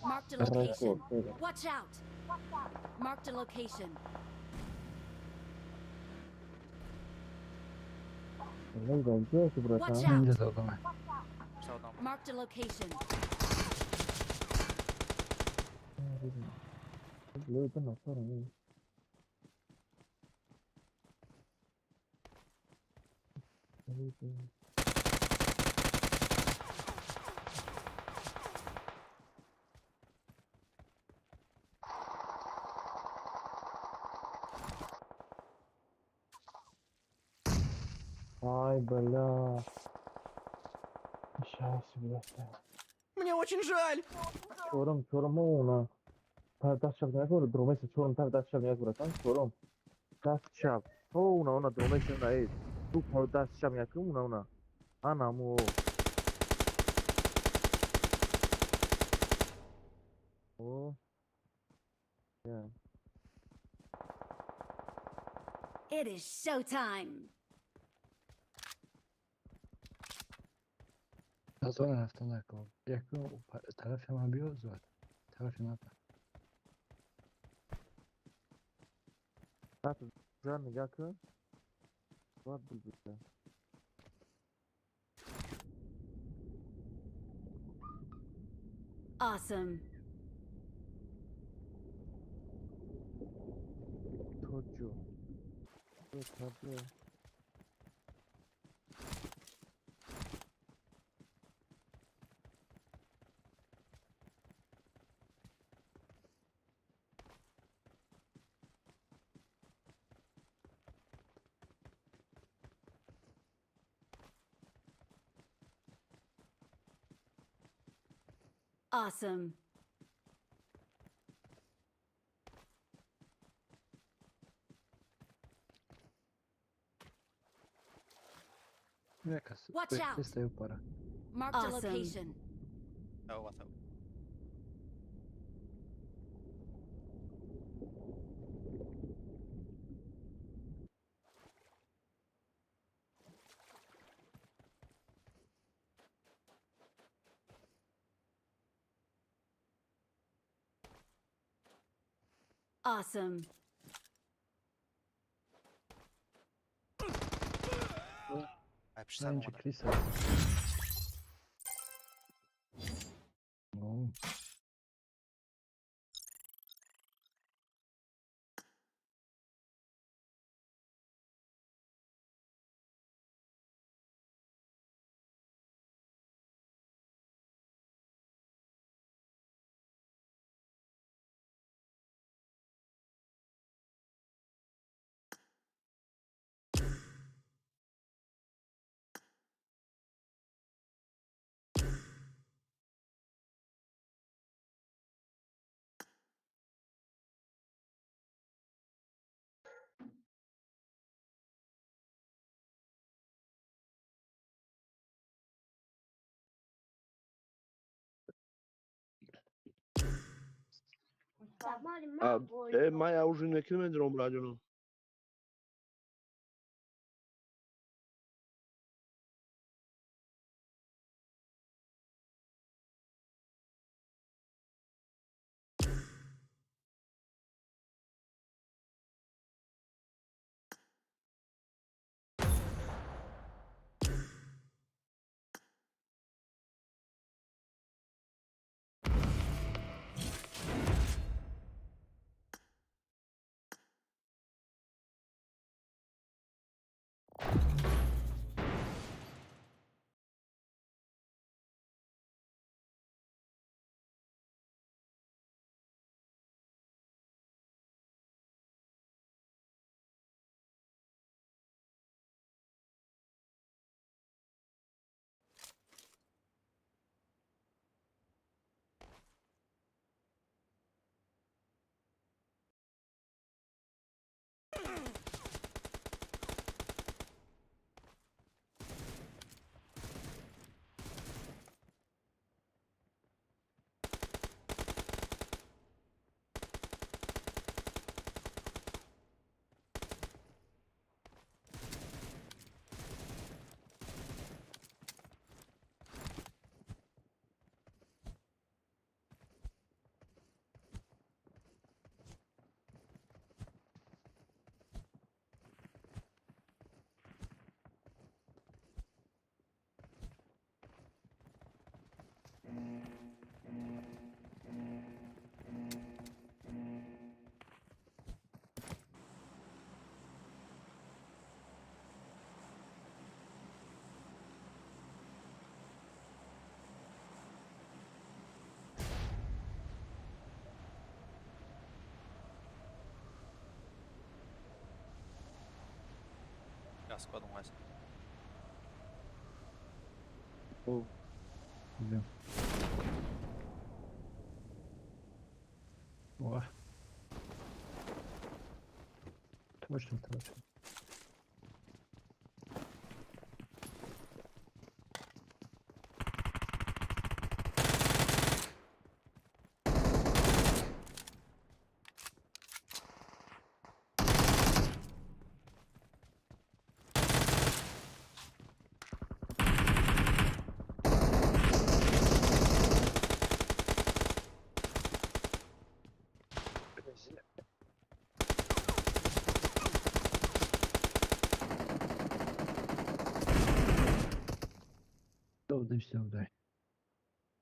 D: Marked a location. Watch out! Marked a location. Watch out! Marked a location.
C: Ай, бля. Сейчас, блядь.
H: Мне очень жаль.
C: Чорум, чорум, она. Даст шаб нагур, друмес, чорум, так даст шаб нагур, там чорум. Даст шаб. О, уна, уна, друмес, уна, эй. Ту пор даст шаб нагур, уна, уна. Ана, му. О. Yeah.
D: It is showtime.
F: Зона рафтан накун. Якум тарафи ман биё зуд. Тарафи ман.
C: Ҷон нигоҳ кун. Бояд булбула.
D: Awesome.
C: Тоҷо. Тоҷо.
D: Awesome. Watch out. Marked a location.
B: Oh, what's up?
D: Awesome.
F: Önce Chris
I: Ман я ужин мекунам, медурам, браҷонам.
B: Складом Вася.
F: О, да. О. Точно, точно.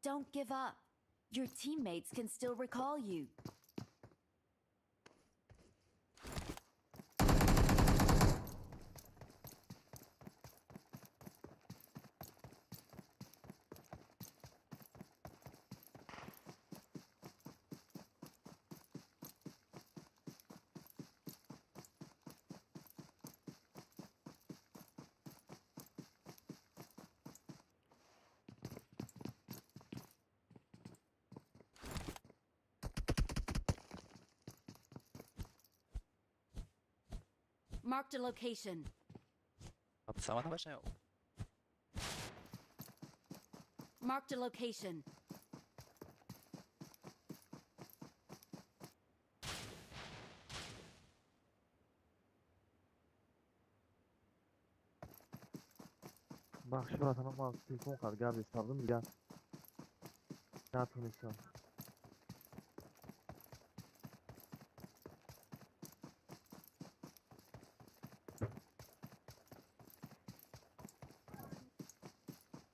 D: Don't give up. Your teammates can still recall you. Marked a location. Marked a location.
C: Бахши братан, ман телефон қад гап иставдим, дигар натонистам.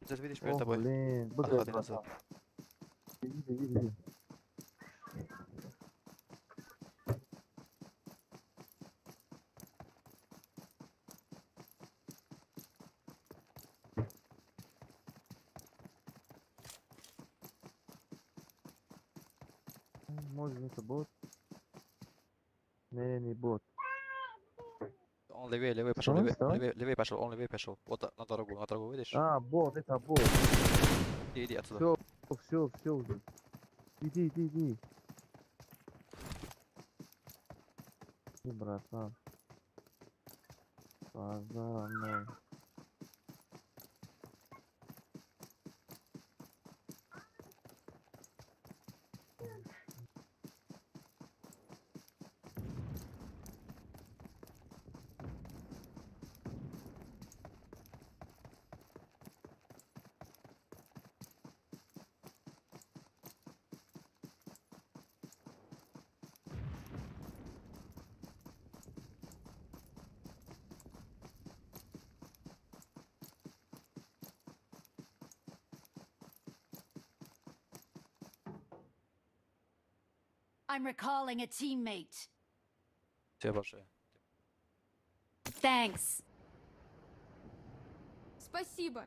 B: Сейчас видишь перед тобой.
C: Блин,
B: отходи назад.
C: Беги, беги, беги. Может, это бот? Не, не бот.
B: Он левее, левее пошел, левее, левее, левее пошел, он левее пошел. Вот на дорогу, видишь?
C: А, бот, это бот.
B: Иди, иди отсюда.
C: Все, все, все уже. Иди, иди, иди. Иди, братан. Базар,
D: I'm recalling a teammate.
B: Тебе большое.
D: Thanks.
A: Спасибо.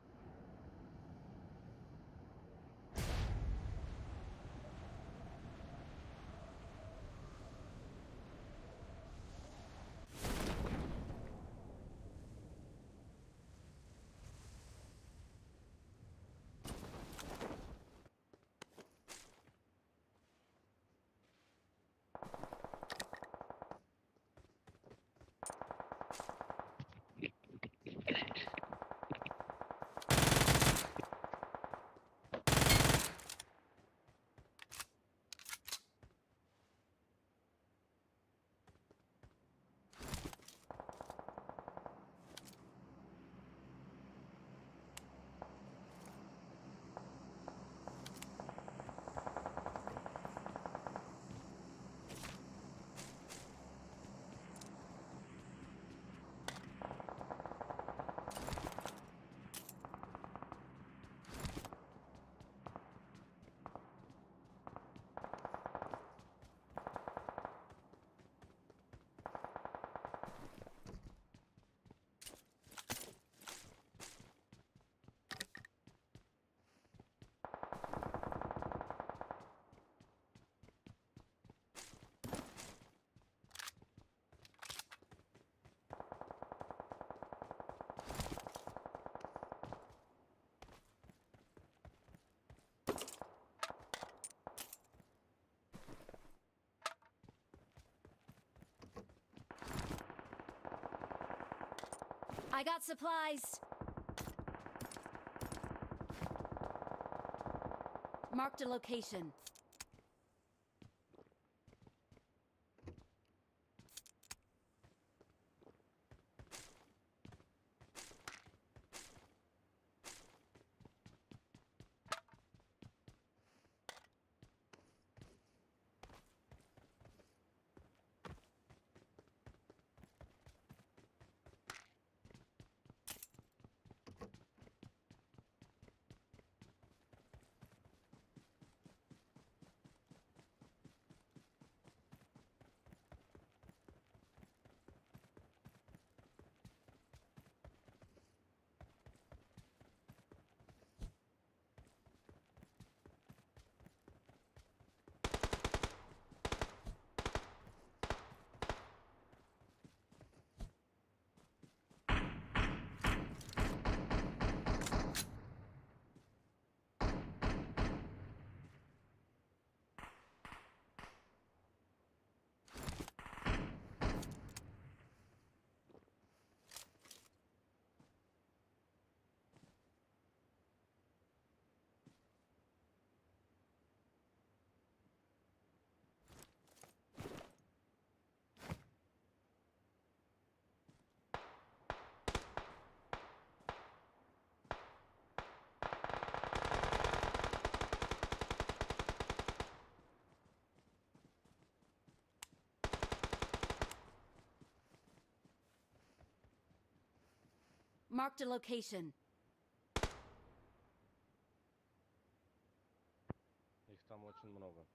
A: I got supplies. Marked a location. Marked a location.
J: Их там очень много.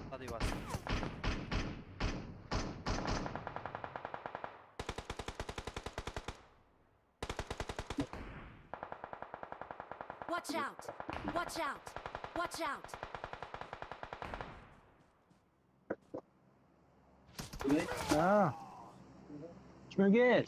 B: Надо вас.
D: Watch out! Watch out! Watch out!
E: А, чӣ мегӯед?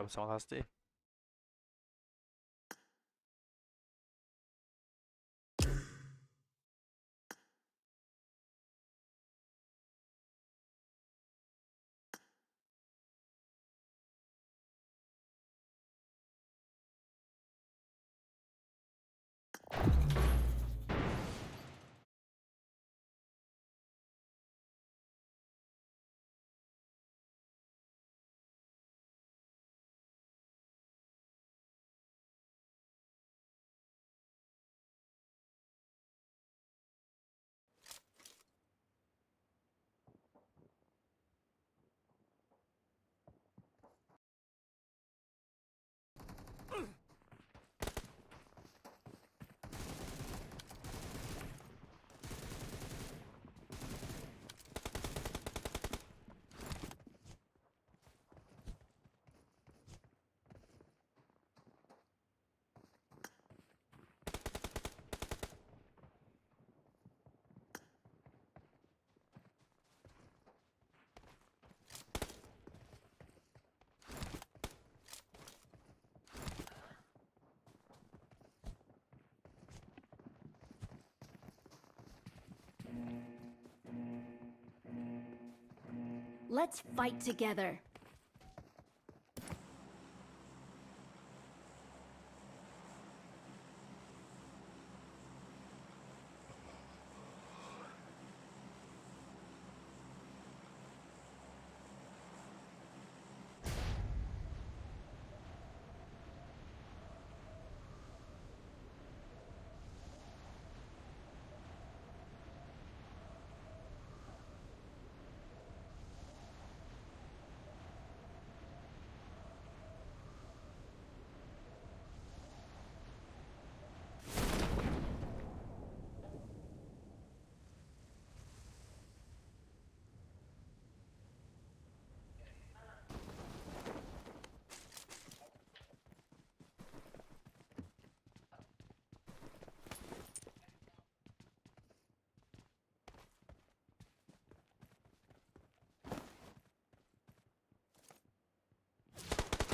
B: Абсамад ҳастӣ?
D: Let's fight together.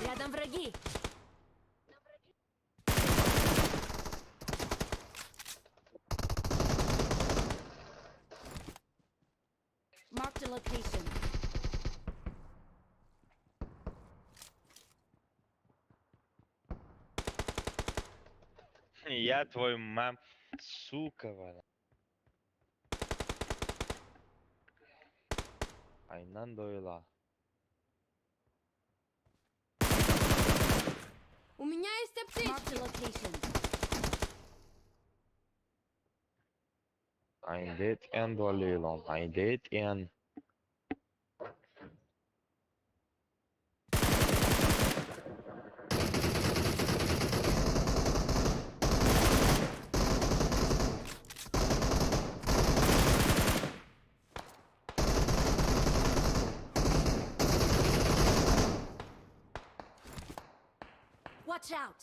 D: Рядом враги. Marked a location.
J: Я твой мам, сука, вала. Айнан дойла.
A: У меня есть аптечка.
D: Marked a location.
J: Айндет эн долилон, айндет эн.
D: Watch out!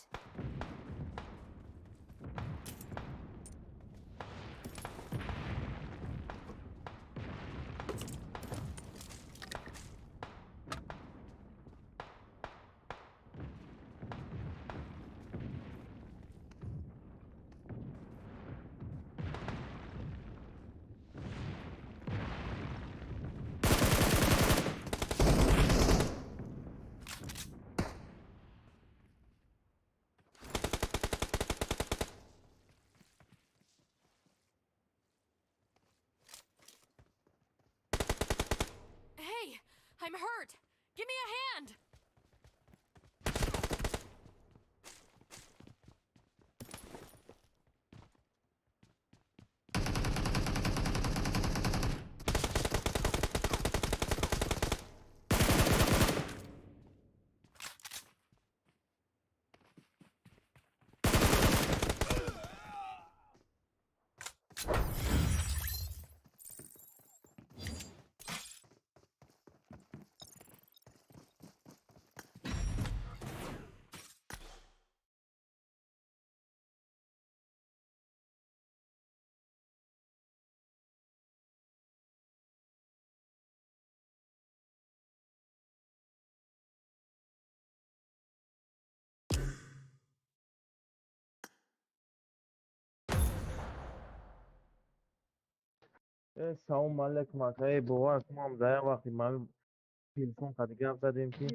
A: Hey, I'm hurt. Give me a hand.
C: Салом алейкум, ака. Бовар кунам, дар як вақти ман телефон қади гап задем, ки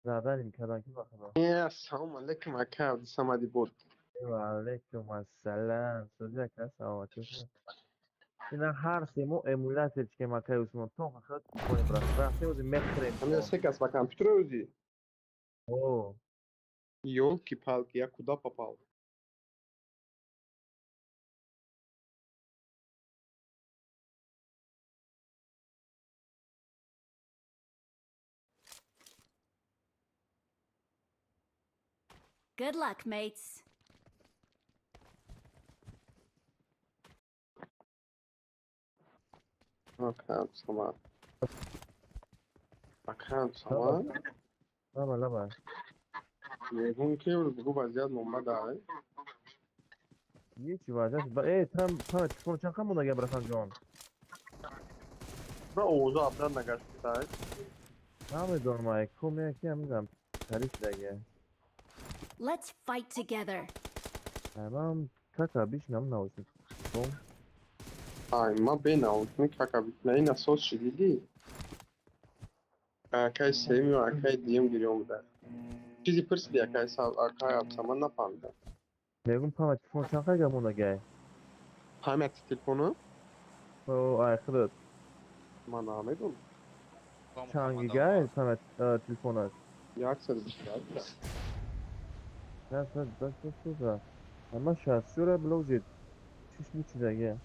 C: заданим кардам, ки бахудо.
I: Салом алейкум, ака Абдусамади буд.
C: Ва алейкум ассалам. Сози, ака, саломатӣ. Ина ҳар се мо эмулятор чикем, акай Усмон. То хахат кунем, брат. Рафтем, ози мехӯрем.
I: Ҳамин се кас ба компютер ӯзи?
C: О.
I: Ёлки-палки, я куда попал?
D: Good luck, mates.
I: Ака Абдусамад. Ака Абдусамад.
C: Лаба, лаба.
I: Мегӯм ки бугӯ вазъият момбада.
C: Ҳечи вазъият. Там там телефон чанд қам монда, братан ҷон?
I: Ба овоза абдан нагаштай.
C: Намедонам, ай ком яки ҳам тариф даге.
D: Let's fight together.
C: Ман кака бишнам наушник.
I: Ай, ма бе наушник кака бишна ина соз шидидӣ? Акай сеюм ё акай дуюм гирём буда. Чизи пурсиди, акай акай Абдусамад, нафаҳмидам.
C: Мегум, память телефон чанд қайга мондагай?
I: Памяти телефону?
C: О, ай худат.
I: Ман намедонам.
C: Чанд гигай память телефонат?
I: 128.
C: 128. Ама шастюра блозит. Чиш бучидаге.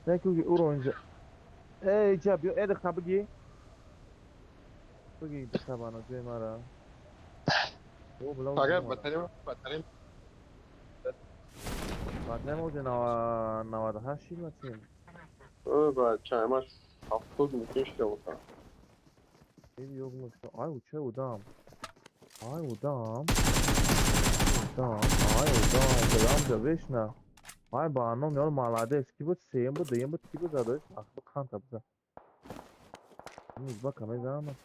C: Так уро инҷа. Эй, ҷа биё, э духта биги. Биги духта бано ҷои мара. О, блоз.
I: Агар батарея батарея
C: Батарея ози 98 шид ма чим?
I: О, бача, маш 70 мумкин шуда боша.
C: Эй, ёг мушта. Ай, уча удам. Ай, удам. Удам. Ай, удам. Удам да вешна. Ай, ба ном ёр молодец. Ки буд, сеюм буд, дуюм буд, ки буд задош? Ахбо канта буза. Низ бака мезанам.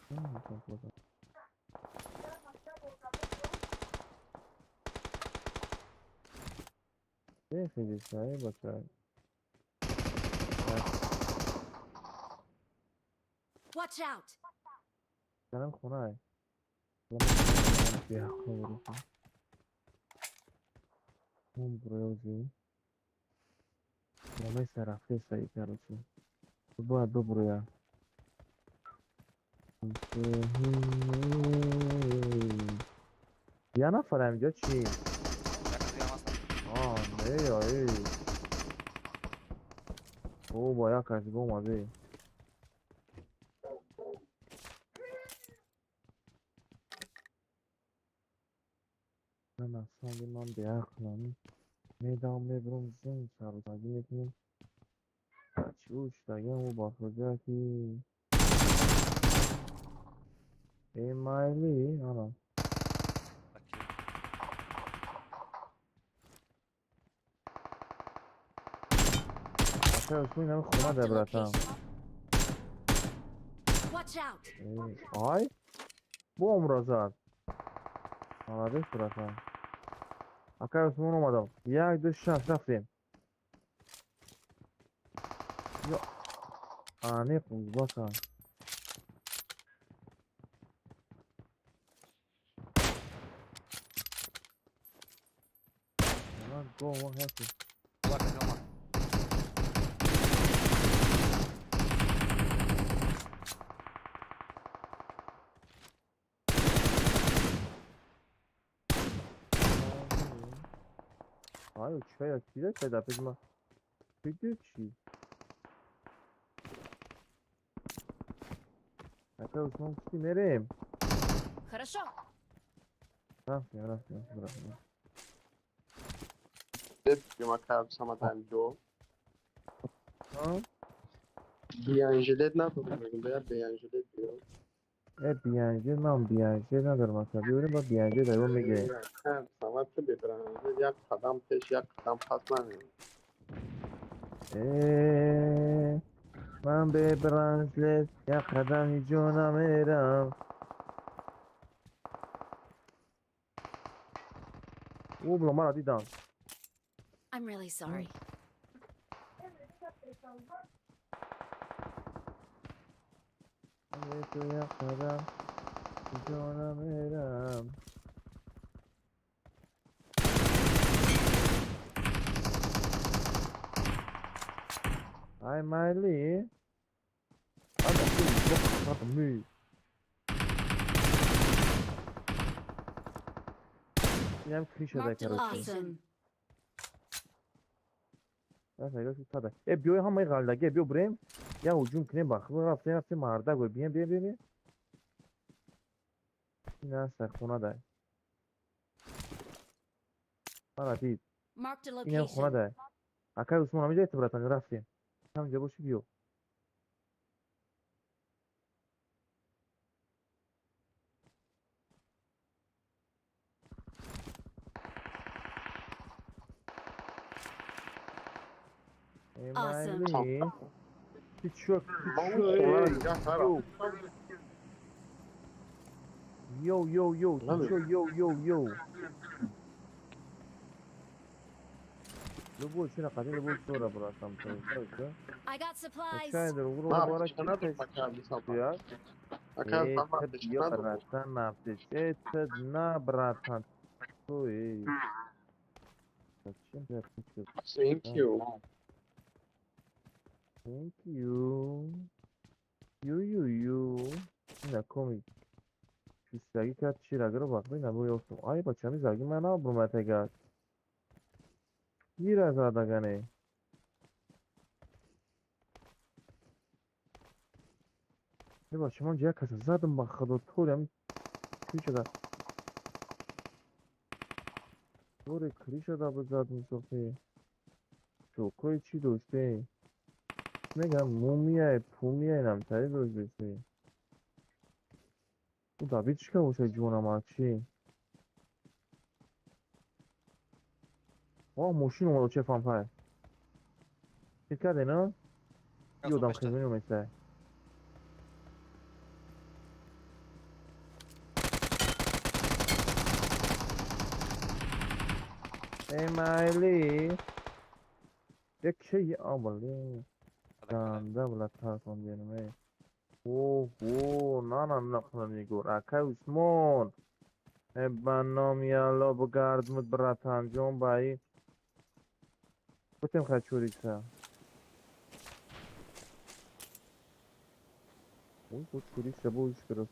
C: Бехелиса, эй, бача.
D: Watch out!
C: Дарам хона ай. Он броёзи. Промеса рафтеса и, короче. Бояд буброя. Я нафарам инҷо чӣ? А, не, ай. О, ба як каси омаде. Ман аслан ман беақлам. Медам, мебурам, зин сарусагӣ мекунем. Чӣ шудагиам ӯ бахоҷа ки. Э, майли, ана. Ака Усмон, инами хона
D: Marked
C: да
D: a
C: братан.
D: location. Watch out!
C: Ай? Бомбро зад. Молодец, братан. Акай Усмон, омадам. Як, ду, шаш, рафтем. Ё. Аниқ узбака. Ман го ва ҳасти.
B: Бака омад.
C: Ай, чая кида пайда пешма. Фикр чӣ? Акай Усмон, кути мерем.
A: Хорошо.
C: Рафтем, рафтем, рафтем.
I: Бигем, ака Абдусамад, ҳамҷо.
C: Ҳа?
I: Биянжилет надорем, мегум, бояд биянжилет биёр.
C: Э, биянжел, ман биянжел надорам асло. Биёрем, ба биянжел дар мегирем.
I: Ака Абдусамад, ту бебиранжилет як қадам пеш, як қадам пас намеём.
C: Э, ман бе бранжлет як қадам ҳиҷо намерам. О, бла, мара дидам.
D: I'm really sorry.
C: Ай майли. اینم کری شده короче. Э, биёй ҳамаи ғалдаге, биё бурем. Я ҳуҷум кунем ба худо рафтем, рафтем мардак ой, бием, бием, бием. Ин аст хона дай. Мара дид. Инам хона дай. Акай Усмон ҳамиҷа ты братан рафтем. Ҳамиҷа боши биё.
D: Awesome.
C: Ты чё? Йоу, йоу, йоу, ты чё, йоу, йоу, йоу. Любой чина хотел, любой чора, братан.
D: I got supplies.
C: Это братан. Зачем ты отключил?
I: Thank you.
C: Thank you. You, you, you. ина коми. Чустаги кард чирагро бақ бина бо ёфтум. Ай бачами заги ман абруматагар. Гира задагане. Э бача ман як каса задам ба худо торам кришада. Торе кришада бизадм сохи. Чокои чӣ доште? Мегам мумияй, пумияй намтари доште. У добичка бошад ҷонам чӣ? О, мошин омад оче фампай. Чӣ карде, на? Ёдам хезони оместа. Эй майли. Як чӣ амали. Ганда була тарсон берем эй. О, о, на на на нигор. Акай Усмон. Э ба номи Алло бигардмуд братан ҷон баи. Бутем хачурикса. Ой, вот чурикса будешь гирифт.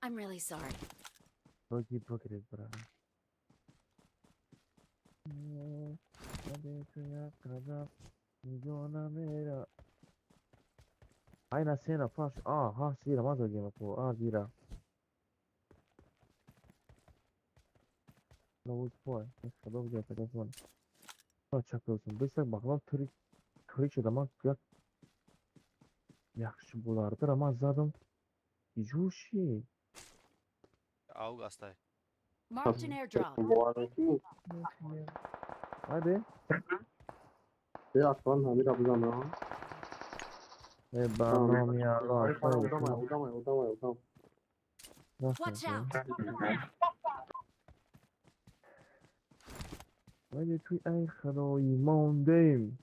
D: I'm really sorry.
C: Боги бигиред брат. Айна сена фаш. А, ха, сира маза гема ко. А, зира. Ловуз пой. Худо бигирад телефон. Чакросум. Бисак бахлам тури тури шуда ман як яхши булардира ман задам. Иҷӯши.
B: Ауг астай.
D: Marked an airdrop.
C: Ай бе.
I: Бе аслан ҳамира бизанам.
C: Э ба номи Алло.
I: Одамай, одамай, одам.
D: Watch out.
C: ولی توی ای خدایی ماندیم.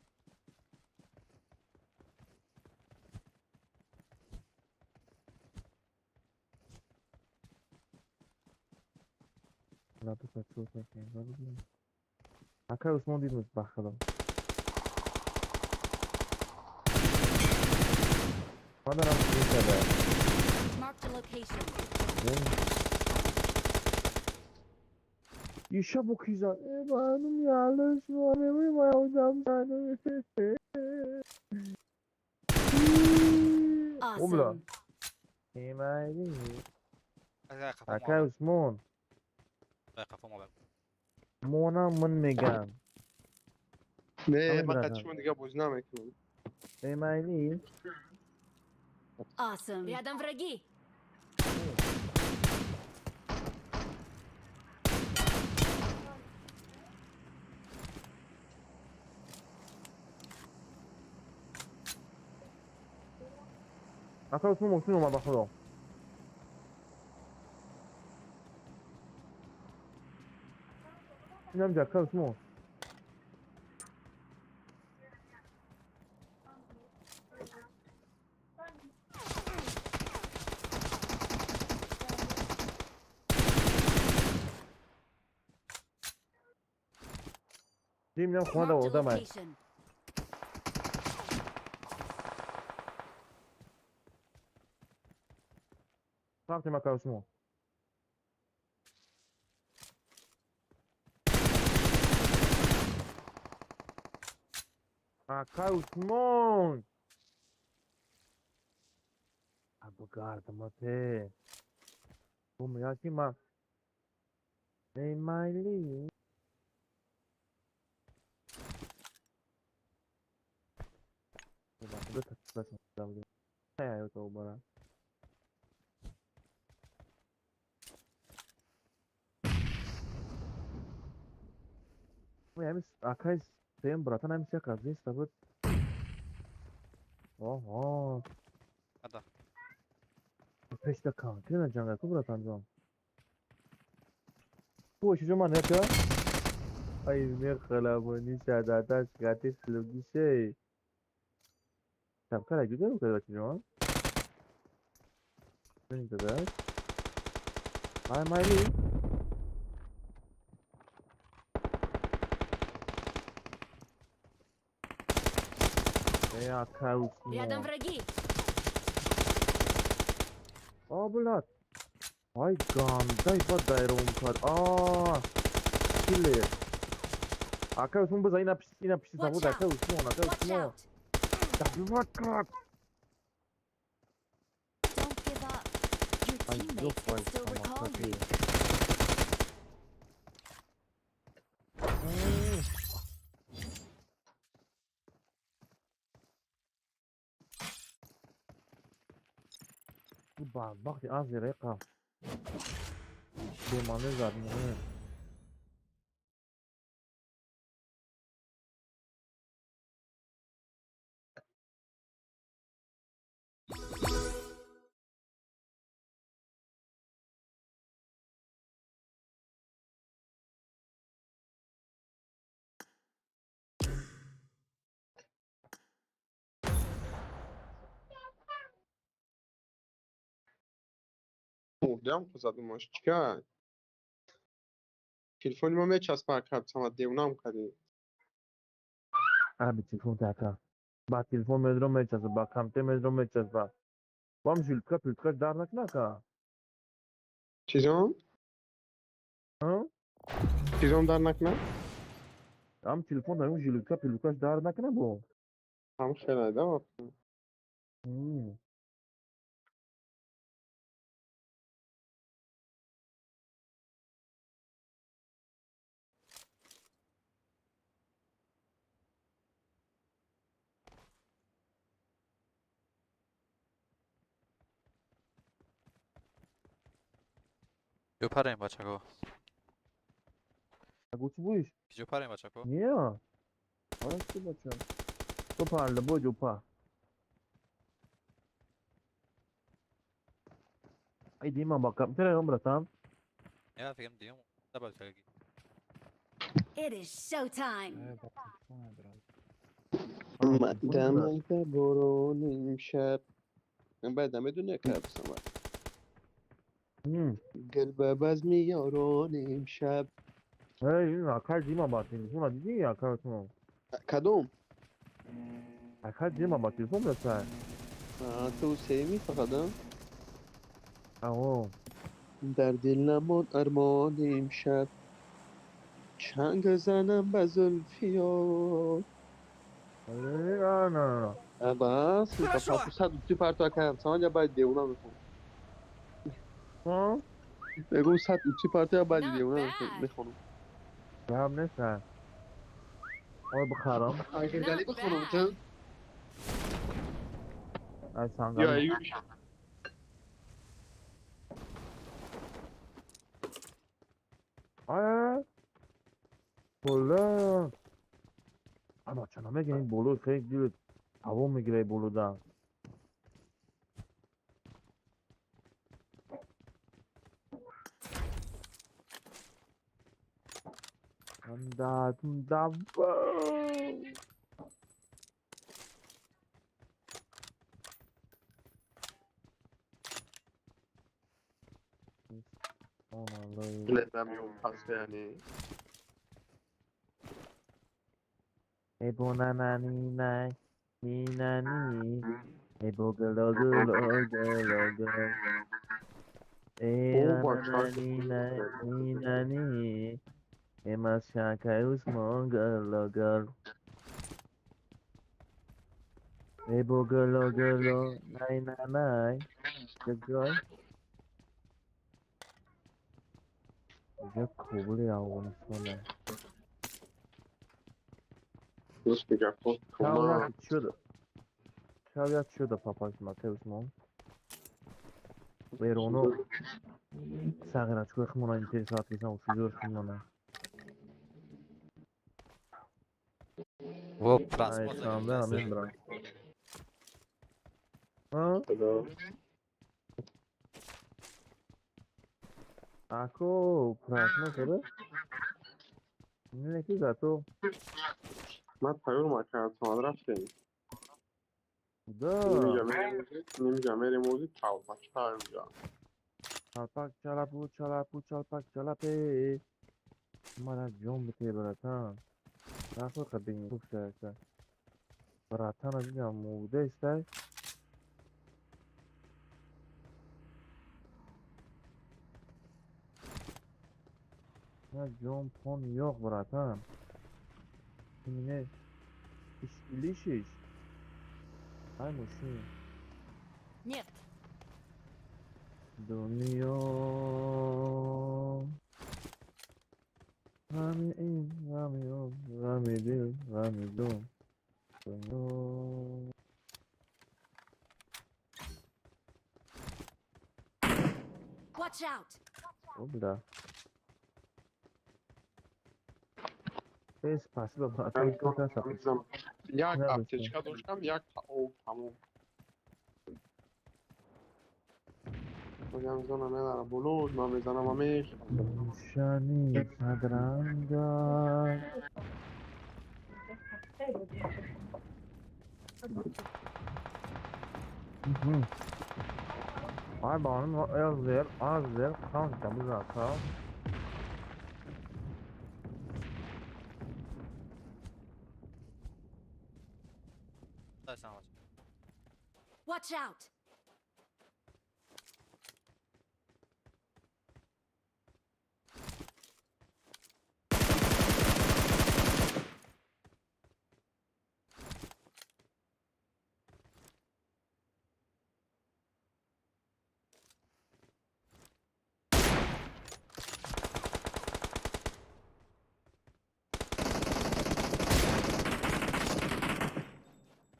C: Акай Усмон дидмуз ба худо. Ман дорам мешавад.
D: Marked a location.
C: Иша бо ки зад? Э ба номи Алло шумо меоям зад. Обла.
D: Awesome.
C: Эмайли. Акай Усмон. Мона ман мегам.
I: Не, ман қачмон дига бозӣ намекунам.
C: Эмайли.
D: Awesome. Рядом враги.
C: Акай Усмон мошин омад ба худо. Инам ҷа акай Усмон. Дим хона
D: Marked a
C: одамай.
D: location.
C: Рафтем ака Усмон. Ака Усмон. Абгардам те. Бум яки ма. Эй майли. Акай сем братан ҳамис як аз нест буд. Оҳо.
B: Ада.
C: Пешда конкретно ҷанга ку братанҷон. Ту чиҷо ман яка? Ай мехалабони шадаташ гати слугише. Шабкара гида ку бачаҷон? Дадаш. Ай майли. Акай Усмон.
D: Рядом враги.
C: О, блядь. Ай, гандай ба дайрон кард. А, киллер. Акай Усмон биза ина пишти, ина пишти
D: Watch
C: завод акай
D: out.
C: Усмон, акай
D: Watch
C: Усмон.
D: out.
C: Добивать как?
D: Don't give up. Your
C: Ай,
D: teammates
C: ёб
D: can
C: твою
D: still
C: мать,
D: recall
C: какие.
D: you.
C: Бадбахти аз реқа. Бемане зад муҳим.
I: Мурдам задумаш чикар? Телефони ма мечаспа акаб самад девонам кади.
C: Аби телефон така. Ба телефон медром мечаспа, ба компютер медром мечаспа. Бам жилтка пилтка дар накна ка.
I: Чизон?
C: А?
I: Чизон дар накна?
C: Ам телефон дарун жилтка пилткаш дар накна бо.
I: Ҳам хеле да.
B: Ҷо парем бачако.
C: Агу чӣ буиш?
B: Ҷо парем бачако.
C: Не. Ара чӣ бача? То парла бо ҷо па. Ай дима ба компютер ам братан.
B: Я фикрам дигам даба чаги.
D: It is showtime.
F: Ба телефон брат.
I: Дамайда борон имшаб. Баъд намедони акаб самад. Гул ба базми ёрон имшаб.
C: Эй, акай дима ба телефон диди акай Усмон.
I: Кадом?
C: Акай дима ба телефон братан.
I: Ту семи фақат а?
C: Ао.
I: Дар дил намон армон имшаб. Чанг занам ба зулфиёт.
C: На на на.
I: Бас,
H: Хорошо.
I: сад ти парто акаб самад я баъд девона мекунам.
C: А?
I: Мегум сад ти парто я баъд
A: Not
I: девона
A: bad.
I: мехонам.
C: Гап нест. Ой бихарам.
I: Агар бихонам ту?
C: Ай
I: Ё
C: сангам.
I: аюб.
C: Ай. Бола. А бача намега ин боло хеле дил ҳаво мегира болода. Да, да.
I: Лезам ё пас яъне.
C: Ebo na na ni na ni na ni. Ebo gelo gelo gelo gelo. E na na ni na ni na ni. Ema shaka usmon gelo gelo. Ebo gelo gelo nai na nai. Good. 我觉得苦不了，我跟你说呢。 Чао, попасть Матеус мон. Вероно. Саграчку хмона интересоваться, усудёр хмона.
B: Во, транспорт.
C: А? Ако просмотр? Не зато.
I: Ман тайёр макардам, рафтем.
C: Да.
I: Немиҷа мерем ози чалпак инҷа.
C: Чалпак чалапу чалапу чалпак чалапе. Мара ҷон бите братан. Нахуй қабин хуб шуда. Братан аз инҷа мурда истай. Ҷон пон yo'q братан. Мне лишишь? Ай, мужчина.
A: Нет.
C: Дунё. Рами ин, рами он, рами дил, рами дом. Дунё.
D: Watch out.
C: О, бля. Спасибо, братан.
I: Як аптечка доштам, як об тамом. Мегам зона медара боло, ман мезанам амех.
C: Шани садранга. Ай, баным азер, азер, канка бузака.
D: Watch out!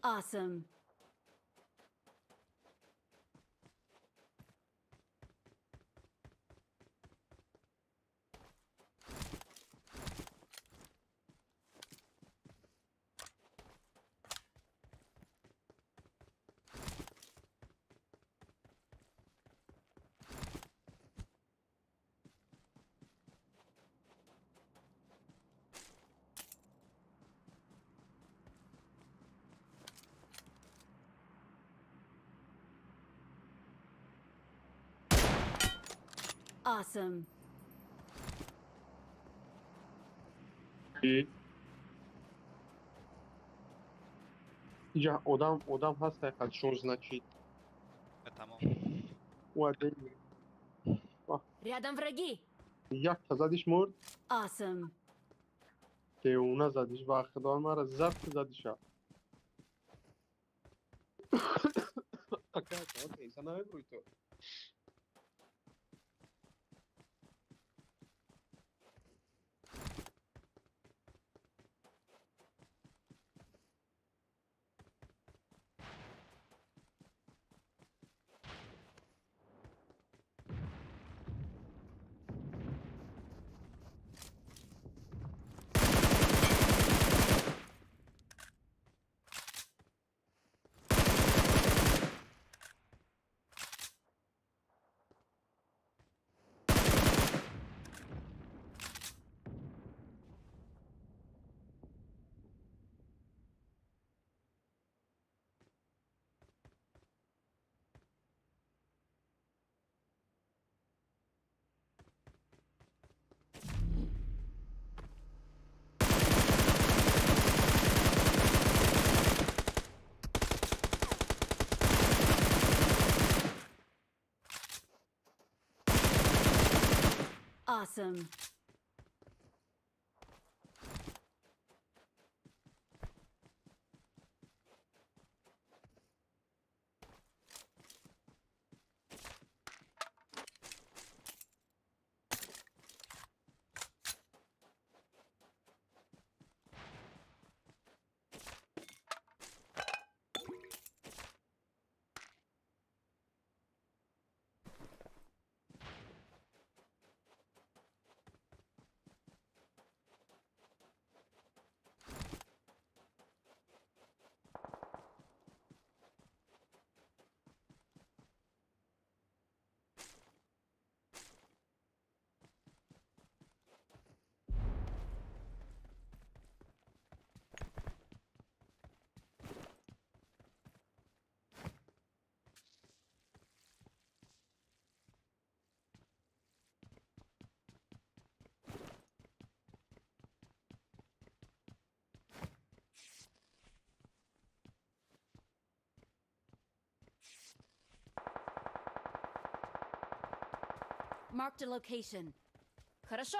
D: Awesome. Awesome.
I: Инҷа одам одам ҳаст ҳақиқатшон значит.
B: Тамом.
D: Рядом враги.
I: Якта задиш мурд.
D: Awesome.
I: Девона задиш ва худо мара зад задиша. Ака, окей, са намебруй то.
D: Awesome. Marked a location. Хорошо.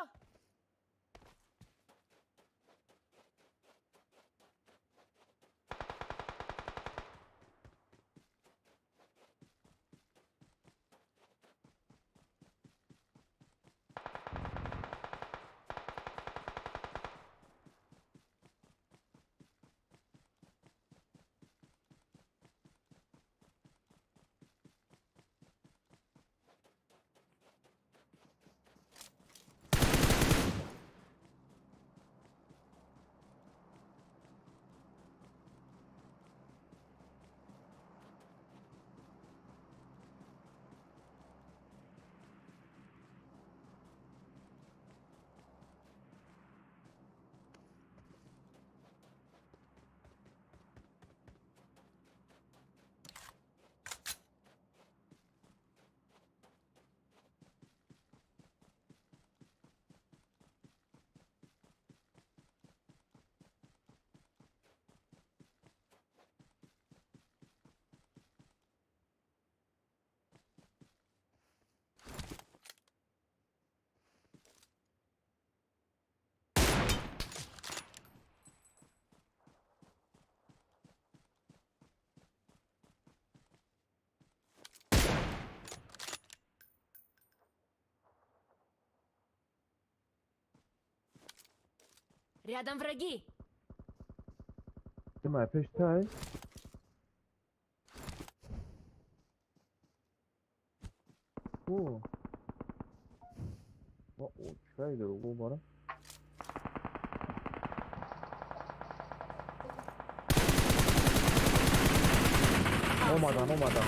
D: Рядом враги.
C: Ты моя пештай. О. О, чай дорогу бара. Омадан, омадан.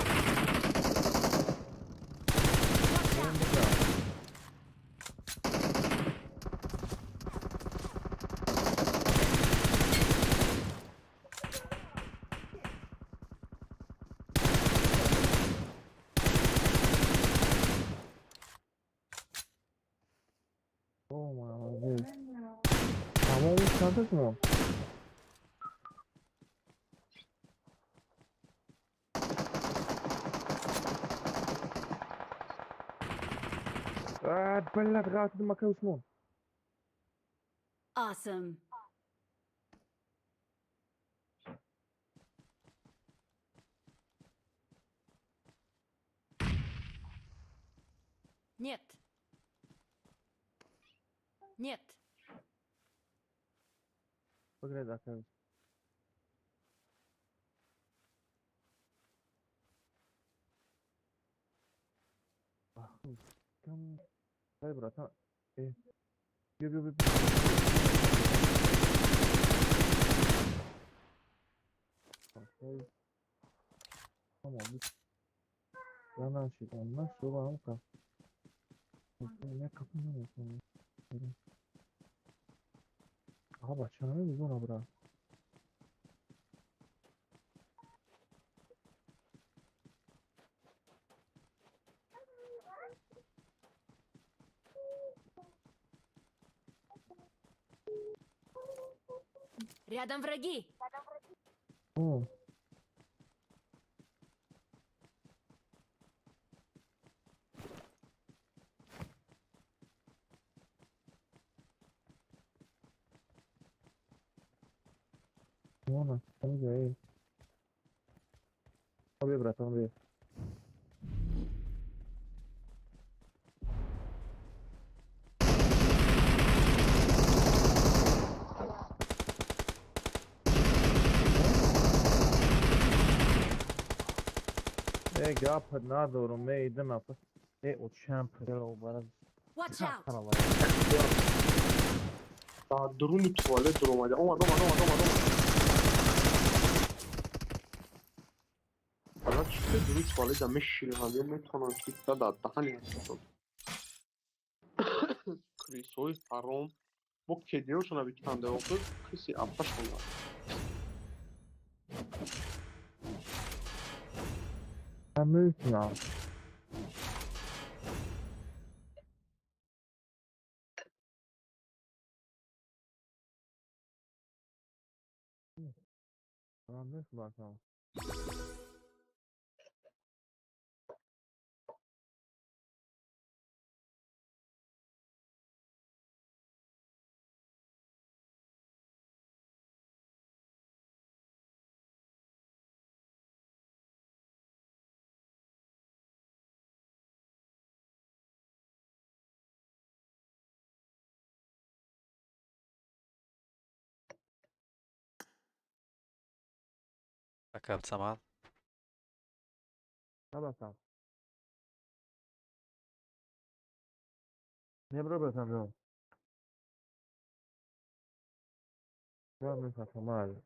C: Чанд блядь, ғалтидим ака Усмон.
D: Awesome. Нет. Нет.
C: Бигред ака. Кам дай, братан. Бё, бё, бё. Тамом. Ранашид, нашел амка. Я капу наметонам. Аха, бача намедонам, брат.
D: Рядом враги.
C: О. Она, эй. Бе, братан, бе. Э, гап надорум, эй, дина. Э, очам пирал бараз.
D: Watch out!
I: Дар дуруни туалет дуромада. Омад, омад, омад, омад, омад. Ҳала чӣ дуруни туалета меширам, ё метавонам ки дар даҳани ҳастам. Крисои ҳаром бо кедиёшона биканда охир криси аппашона.
C: Мекунам. Мекунам.
B: Ака Абдусамад.
C: Братан. Не бро, братан, бро. Я мехоҳам.